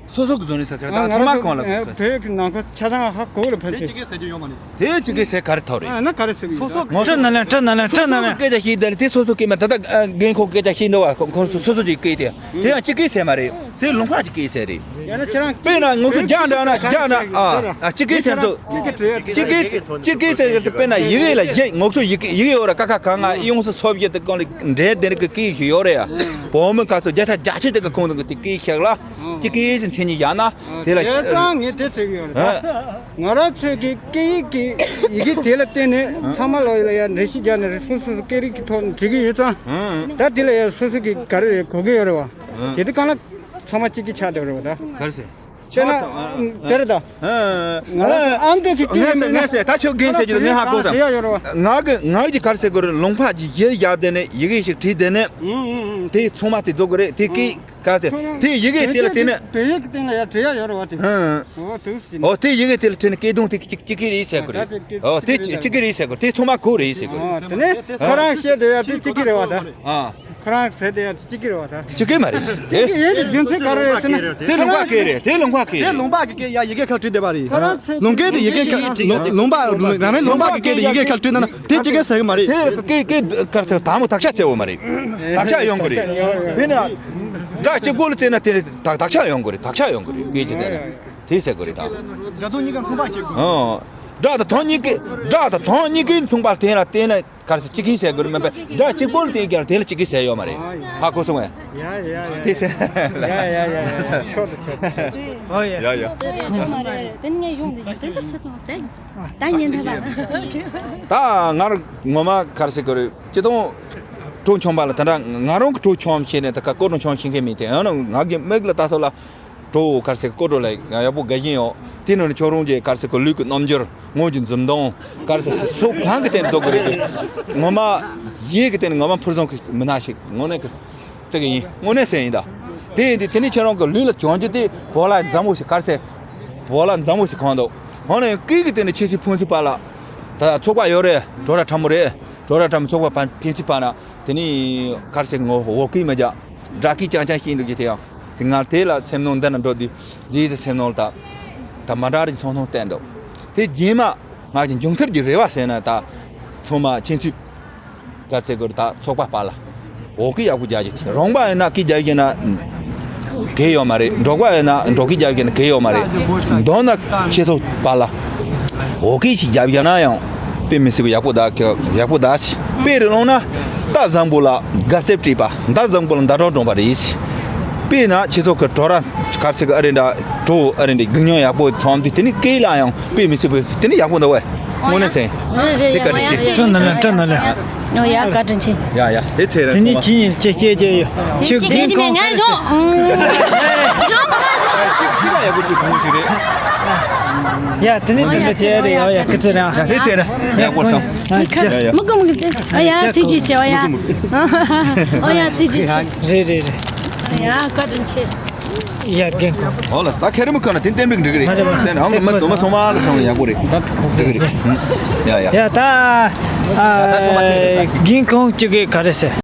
སོ་སོ་གི་བཟོ་ནི་ས་ཁར་ད་ང་ཚང་མ་རང་གང་ལ་ཚོ་བོད་ཀྱི་ནང་ཁུལ་ཆ་ཚང་ཧ་གོ་གི་རེད་ཕན་ཚུན། དེ་སྤྱི་སྐད་ཟེར་གྱི་ཡོད་མ་རེད། དེ་སྤྱི་སྐད་ཟེར་ག་རེ་ཐོག་རེད། ཨ་ན་ག་རེ་ཟེར་གི་ཡོད་རེད། ངོ་སྤྲོད་ན་ལན་སྤྲོད་ན་ལན་སྤྲོད་ན་ལན། སྐད་ཆ་ཞིག་དེ་དེ་སོ་སོ་སྐད་མ་ད་ལྟ་རྒན་ཁོ་སྐད་ཆ་ཞིག་འདུག་བ། ཁོ་སོ་སོ་གི་སྐད་དེ་དེ་ཡང་སྤྱི་སྐད་ཟེར་མ་རེད། དེ་ལུང་པ་གི་སྐད་ཟེར་རེད། ཡང་ན་ཁྱེད་རང་དཔེར་ན་ངོ་སོ་རྒྱ་འདྲ་ན་རྒྱ་འདྲ་ཨ་ཨ་སྤྱི་སྐད་ཟེར་དུ། སྤྱི་སྐད་སྤྱི་སྐད་སྤྱི་སྐད་ཟེར་དུ་དཔེར་ན་ཡི་གེ་ལ་གཞས་ངོ་སོ་ཡི་གེ་ཡི་གེ་ཡོད་ར་ཀ་ཁ་ག་ང་ཡོངས་སུ་སོ་བཞི་དེ་གང་ལ་འདྲེ་དེ་རིགས་ཀྱི་སྐད་ཞིག་ཡོད་རེད་ཡ། བོད་མི་ཁ་སོ་བརྒྱ་ཆ་བརྒྱ་ཆོད་དེ་གི་ཁོང་ཚོ་གི་དེ་སྐད་ཤག་ལ་སྤྱི་སྐད་ཟེར་མཚན་ཉིད་བཞག་ན་དེ་ལ་དེ་ཙང་ངས་དེ་ཟེར་གི་ཡོད་རེད། ང་རང་ཚོའི་གི་སྐད་ཡིག་གི་ཡི་གེ་དེ་ལ་བརྟེན་ནས་ཚང་མ་ལོ་ཡ་འགྲེལ་བཤད་རྒྱག་ནས་རེད། སོ་སོ་སོ་སྐད་རིགས་ཀྱི་ཐོག་ནས་འབྲི་གི་ཡོད་ཙང་ད་དེ་ལ་ཡ་སོ་སོ་གི་ག་རེ་རེད་གོ་གི་ཡོད་རེད་བ། དེ་དུས་གང་ལ་ཚང་མ་གཅིག་གི་ཆགས་བསྡད་རེད་བ་ད། ག་རེ་ཟེར། དཔེར་ན་ཨ་དེ་རེད་ད། ང་ཨ་འདི་ཞིག་ངས་ཟེར་ངས་ཟེར་ད་ཁྱོད་རྒན་ཟེར་རྒྱུ་ངས་ཧ་གོ་ད། ང་གི་ང་གི་ག་རེ་ཟེར་དགོས་རེད། ལུང་པ་གི་གཞས་བཞག་དེ་ནས་ཡི་གེ་ཞིག་བྲིས་དེ་ནས་དེ་ཚང་མ་དེ་རྫོགས་དགོས་རེད། དེ་སྐད་ག་དེ་དེ་ཡི་གེ་དེ་ལ་བརྟེན་ནས། བོད་ཡིག་གི་སྟེང་ལ་ཡ་བྲིས་ཡ་ཡོད་རེད་བ་དེ། ཨོ་དེ་ཟིན། ཨོ་དེ་ཡི་གེ་དེ་ལ་བྲིས་ནས་སྐད་གདངས་དེ་གཅིག་གཅིག་གི་རེད་ཟེར་དགོས་རེད། ཨོ་དེ་གཅིག་གཅིག་གི་རེད་ཟེར་དགོས་རེད། དེ་ཚང་མ་གོ་རེད་ཟེར་དགོས་རེད། ཨོ་དེ་ནས་ཁོ་རང་བཤད་དེ་ཡ་དེ་གཅིག་གི་རེད་བ་ད། ཨ། ཁོ་རང་ཟེར་དེ་ཡ་གཅིག་གི་རེད་བ་ད། གཅིག་གི་མ་རེད་དེ། གཅིག་གི་ཡོད་དེ་རྒྱུ་མཚན་ག་རེ་རེད་ཟེར་ན། དེ་ལུང་པ་སྐད་རེད། དེ་ལུང་པ་སྐད་རེད། ལུང་པ་གི་སྐད་ཡ་ཡི་གེ་ཁ་བྲིས་བསྡད་པ་རེད། ལུང་སྐད་དེ་ཡི་གེ་ཁ་ལུང་ལུང་པ་རང་རེ་ལུང་པ་གི་སྐད་དེ་ཡི་གེ་ཁ་བྲིས་ན་ན་དེ་གཅིག་གི་ཟེར་གི་མ་རེད། དེ་སྐད་སྐད་ག་རེ་ཟེར་དག་མོ་དག་ཆ་བཙལ་བ་མ་རེད། དག་ཆ་ཡོང་གི་རེད། དཔེར་ན་སྒྲ་གཅིག་པོ་ལ་བཙལ་ན་དེ་དག་དག་ཆ་ཡོང་གི་རེད། དག་ཆ་ཡོང་གི་རེད། སྐད་ཀྱི་དེ་ལ་དེ་ཟེར་གི་རེད་ད། སྒྲ་དོན་གཉིས་ཀ་མཚུངས་པ་བྱེད་དགོས། ཨོ། སྒྲ་དང་དོན་གཉིས་ཀའི་སྒྲ་དང་དོན་གཉིས་ཀའི་མཚུངས་པ་དེ་ལ་བརྟེན་ན། ག་རེ་ཟེར། གཅིག་གིས་ཟེར་དགོས་རེད། མིན་པ་སྒྲ་གཅིག་པོ་ལ་བརྟེན་ཀྱང་དེ་ལ་གཅིག་གིས་ཟེར་ཡོད་མ་རེད། ཧ་གོ་སོང་ངས། ཡ་ཡ་ཡ། དེ་ཟེར། ཡ་ཡ་ཡ་ཡ། ཆོག་ཏུ་ཆོག་ཏུ་ཆོག་ཏུ། ཨོ་ཡ། ཡ་ཡ། དེ་ནི་ངས་ཡོང་དུས་དེ་འདྲ་ཟེར་དང་དེ་ད་ཉན་ཐུབ་པ། ད་ང་རང་ངོ་མ་ག་རེ་ཟེར་དགོས་རེད། སྤྱི་དང་གྲོགས་མཆོང་པ་ལ་དེ་འདྲ་ང་རང་གི་གྲོགས་མཆོང་ཤེས་ནས་ད་ག་སྐོར་གྲོགས་མཆོང་ཤེས་མཁན་མེད་དེ། ཡང་ན་ང་གི་མིག་ལ་ལྟ་སོགས་ལ། གྲོགས་ག་རེ་ཟེར། སྐོར་གྲོགས་ལ་ཡག་པོ་དགའ་བཞིན་ཡོད། དེ་ནང་ནས་ཁྱོད་རང་གི་ག་རེ་ཟེར་གོ། ལུས་ཀྱི་རྣམ་འགྱུར། ངོ་གི་འཛུམ་མདངས། ག་རེ་ཟེར། སོ་གང་གི་སྟེང་རྫོགས་གི་རེད་དེ། ངོ་མ་ཡིད་ཀྱི་སྟེང་ནས་ངོ་མ་ཕུར་བཟང་གི་མི་སྣ་ཞིག་དངོས་གནས་ཀྱི་བརྩི་གི་ཡིན། དངོས་གནས་ཟེར་ཡིན་ད། དེ་ཡིན་དུས་དེ་ནས་ཁྱེད་རང་གི་ལུས་ལ་བྱུང་རྒྱུ་དེ་བོད་ལྭ་འཛམ་བུ་ཞིག་ག་རེ་ཟེར། བོད་ལྭ་འཛམ་བུ་ཞིག་གང་འདུག་འོ་ན་ཡང་སྐད་ཀྱི་སྟེང་ནས་ཁྱེད་ཚོའི་ཕན་ཚུན་བར་ལ་ད་ཚོགས་པ་ཡོད་རེད། བྲོ་ར་ཁྲ་མོ་རེད། བྲོ་ར་ཁྲ་མོ་ཚོགས་པ་ཕན་ཚུན་བར་ན་དེ་ནས་ག་རེ་ཟེར། ངོ་བོ་སྐད་མི་རྒྱག་སྒྲ་སྐད་རྐྱང་རྐྱང་ཤེས་འདུག་རྒྱུ་དེ་ཡང་། དེ་ང་དེ་ལ་སེམས་ནང་འདི་ན་འགྲོ་དུས་རྗེས་སུ་སེམས་ནང་ལ་ད་ད་མ་འདྲ་རིགས་ཚོང་ཐོང་བསྟན་འདུག་དེ་རྗེས་མ་ང་གི་མཇུག་མཐར་གྱི་རེ་བ་ཟེར་ན་ད་ ཚང་མ་ཁྱེད་ཚོས་ག་ཚད་དགོས་ད་ཚོགས་པ་པ་ལ་འོ་སྐད་ཡག་པོ་རྒྱག་རྒྱུ་དེ་རོང་པ་ཡིན་ན་སྐད་རྒྱག་རྒྱུ་ན་གལ་ཡོད་མ་རེད། འབྲོག་པ་ཡིན་ན་འབྲོག་སྐད་རྒྱག་རྒྱུ་ན་གལ་ཡོད་མ་རེད། མདོར་ན་ཁྱེད་ཚོ་པ་ལ་འོ་སྐད་ཞིག་རྒྱབ་ཡོད་ན་ཡང་དཔེ་མི་སྲིད་པ་ཡག་པོ་ད་ཡག་པོ་ད་ཞིག་དཔེ་རེ་ལོང་ན་ད་བཟང་པོ་ལ་དགའ་ཚབ་སྤྲད་པ་ད་བཟང་པོ་ལ་ད་གྲོགས་གྲོངས་པ་རེད། དཔེར་ན་ཁྱེད་ཚོ་གི་གྲོགས་ར་གར་སི་གི་ཨ་རེ་འདྲ་གྲོགས་ཨ་རེ་འདྲ་རྒྱུ་ཉོ་ཡག་པོ་ཚོམ་དུས་དེ་ནི་སྐད་ལ་ཡང་དཔེ་མི་སྲིད་པ་དེ་ནི་ཡག་པོ་འདུག་བས། དངོས་གནས་ཟེར། རེད་རེད། དེ་ག་རེ་ཡ་ཡ། བྱེད། སྤྲོ་ན་ལེ་སྤྲོ་ན་ལེ། ཨོ་ཡ་བཀའ་དྲིན་ཆེ། ཡ་ཡ་དེ་ཚེ་རེད། དེ་ནི་ཁྱི་ཡིན་ཅེས་སྐད་ཅེས་ཡོད། ཁྱི་ཁྱི་རྒན་ཁྱི་མེད་ང་གོང་ཞོག་ཁྱི་ལ་ཡག་པོ་ཅིག་གོང་ཞིག་རེད། ཡ་དེ་ནི་དེ་འདྲ་བྱས་རེད། ཨོ་ཡ་སྐུ་ཚེ་རིང་། ཡ་དེ་ཚེ་རེད། ཡག་པོ་སོང་། ཡ་ཡ། མུ་གུ་མུ་གུ་དེ། ཨོ་ཡ་ཐུགས་རྗེ་ཆེ། ཨོ་ཡ། ཨོ་ཡ་ཐུགས་རྗེ་ཆེ། རེད་རེད་རེད། ཡ་བཀའ་དྲིན་ཆེ། ཡ་རྒན་ཁོང་། ཨོ་ལ་ད་ཁེ་རེ་མི་ཁོ་ན་དེ་བསྟན་པའི་འགྲིག་རེད། མ་རེད་མ་རེད། དེ་ནང་མི་དུ་མ་ཚང་མ་ལ་ཚང་ཡག་པོ་རེད། འགྲིག་རེད། ཡ་ཡ། ཡ་ད་ཨ་རྒན་ཁོང་གཅིག་གིས་ག་རེ་ཟེར།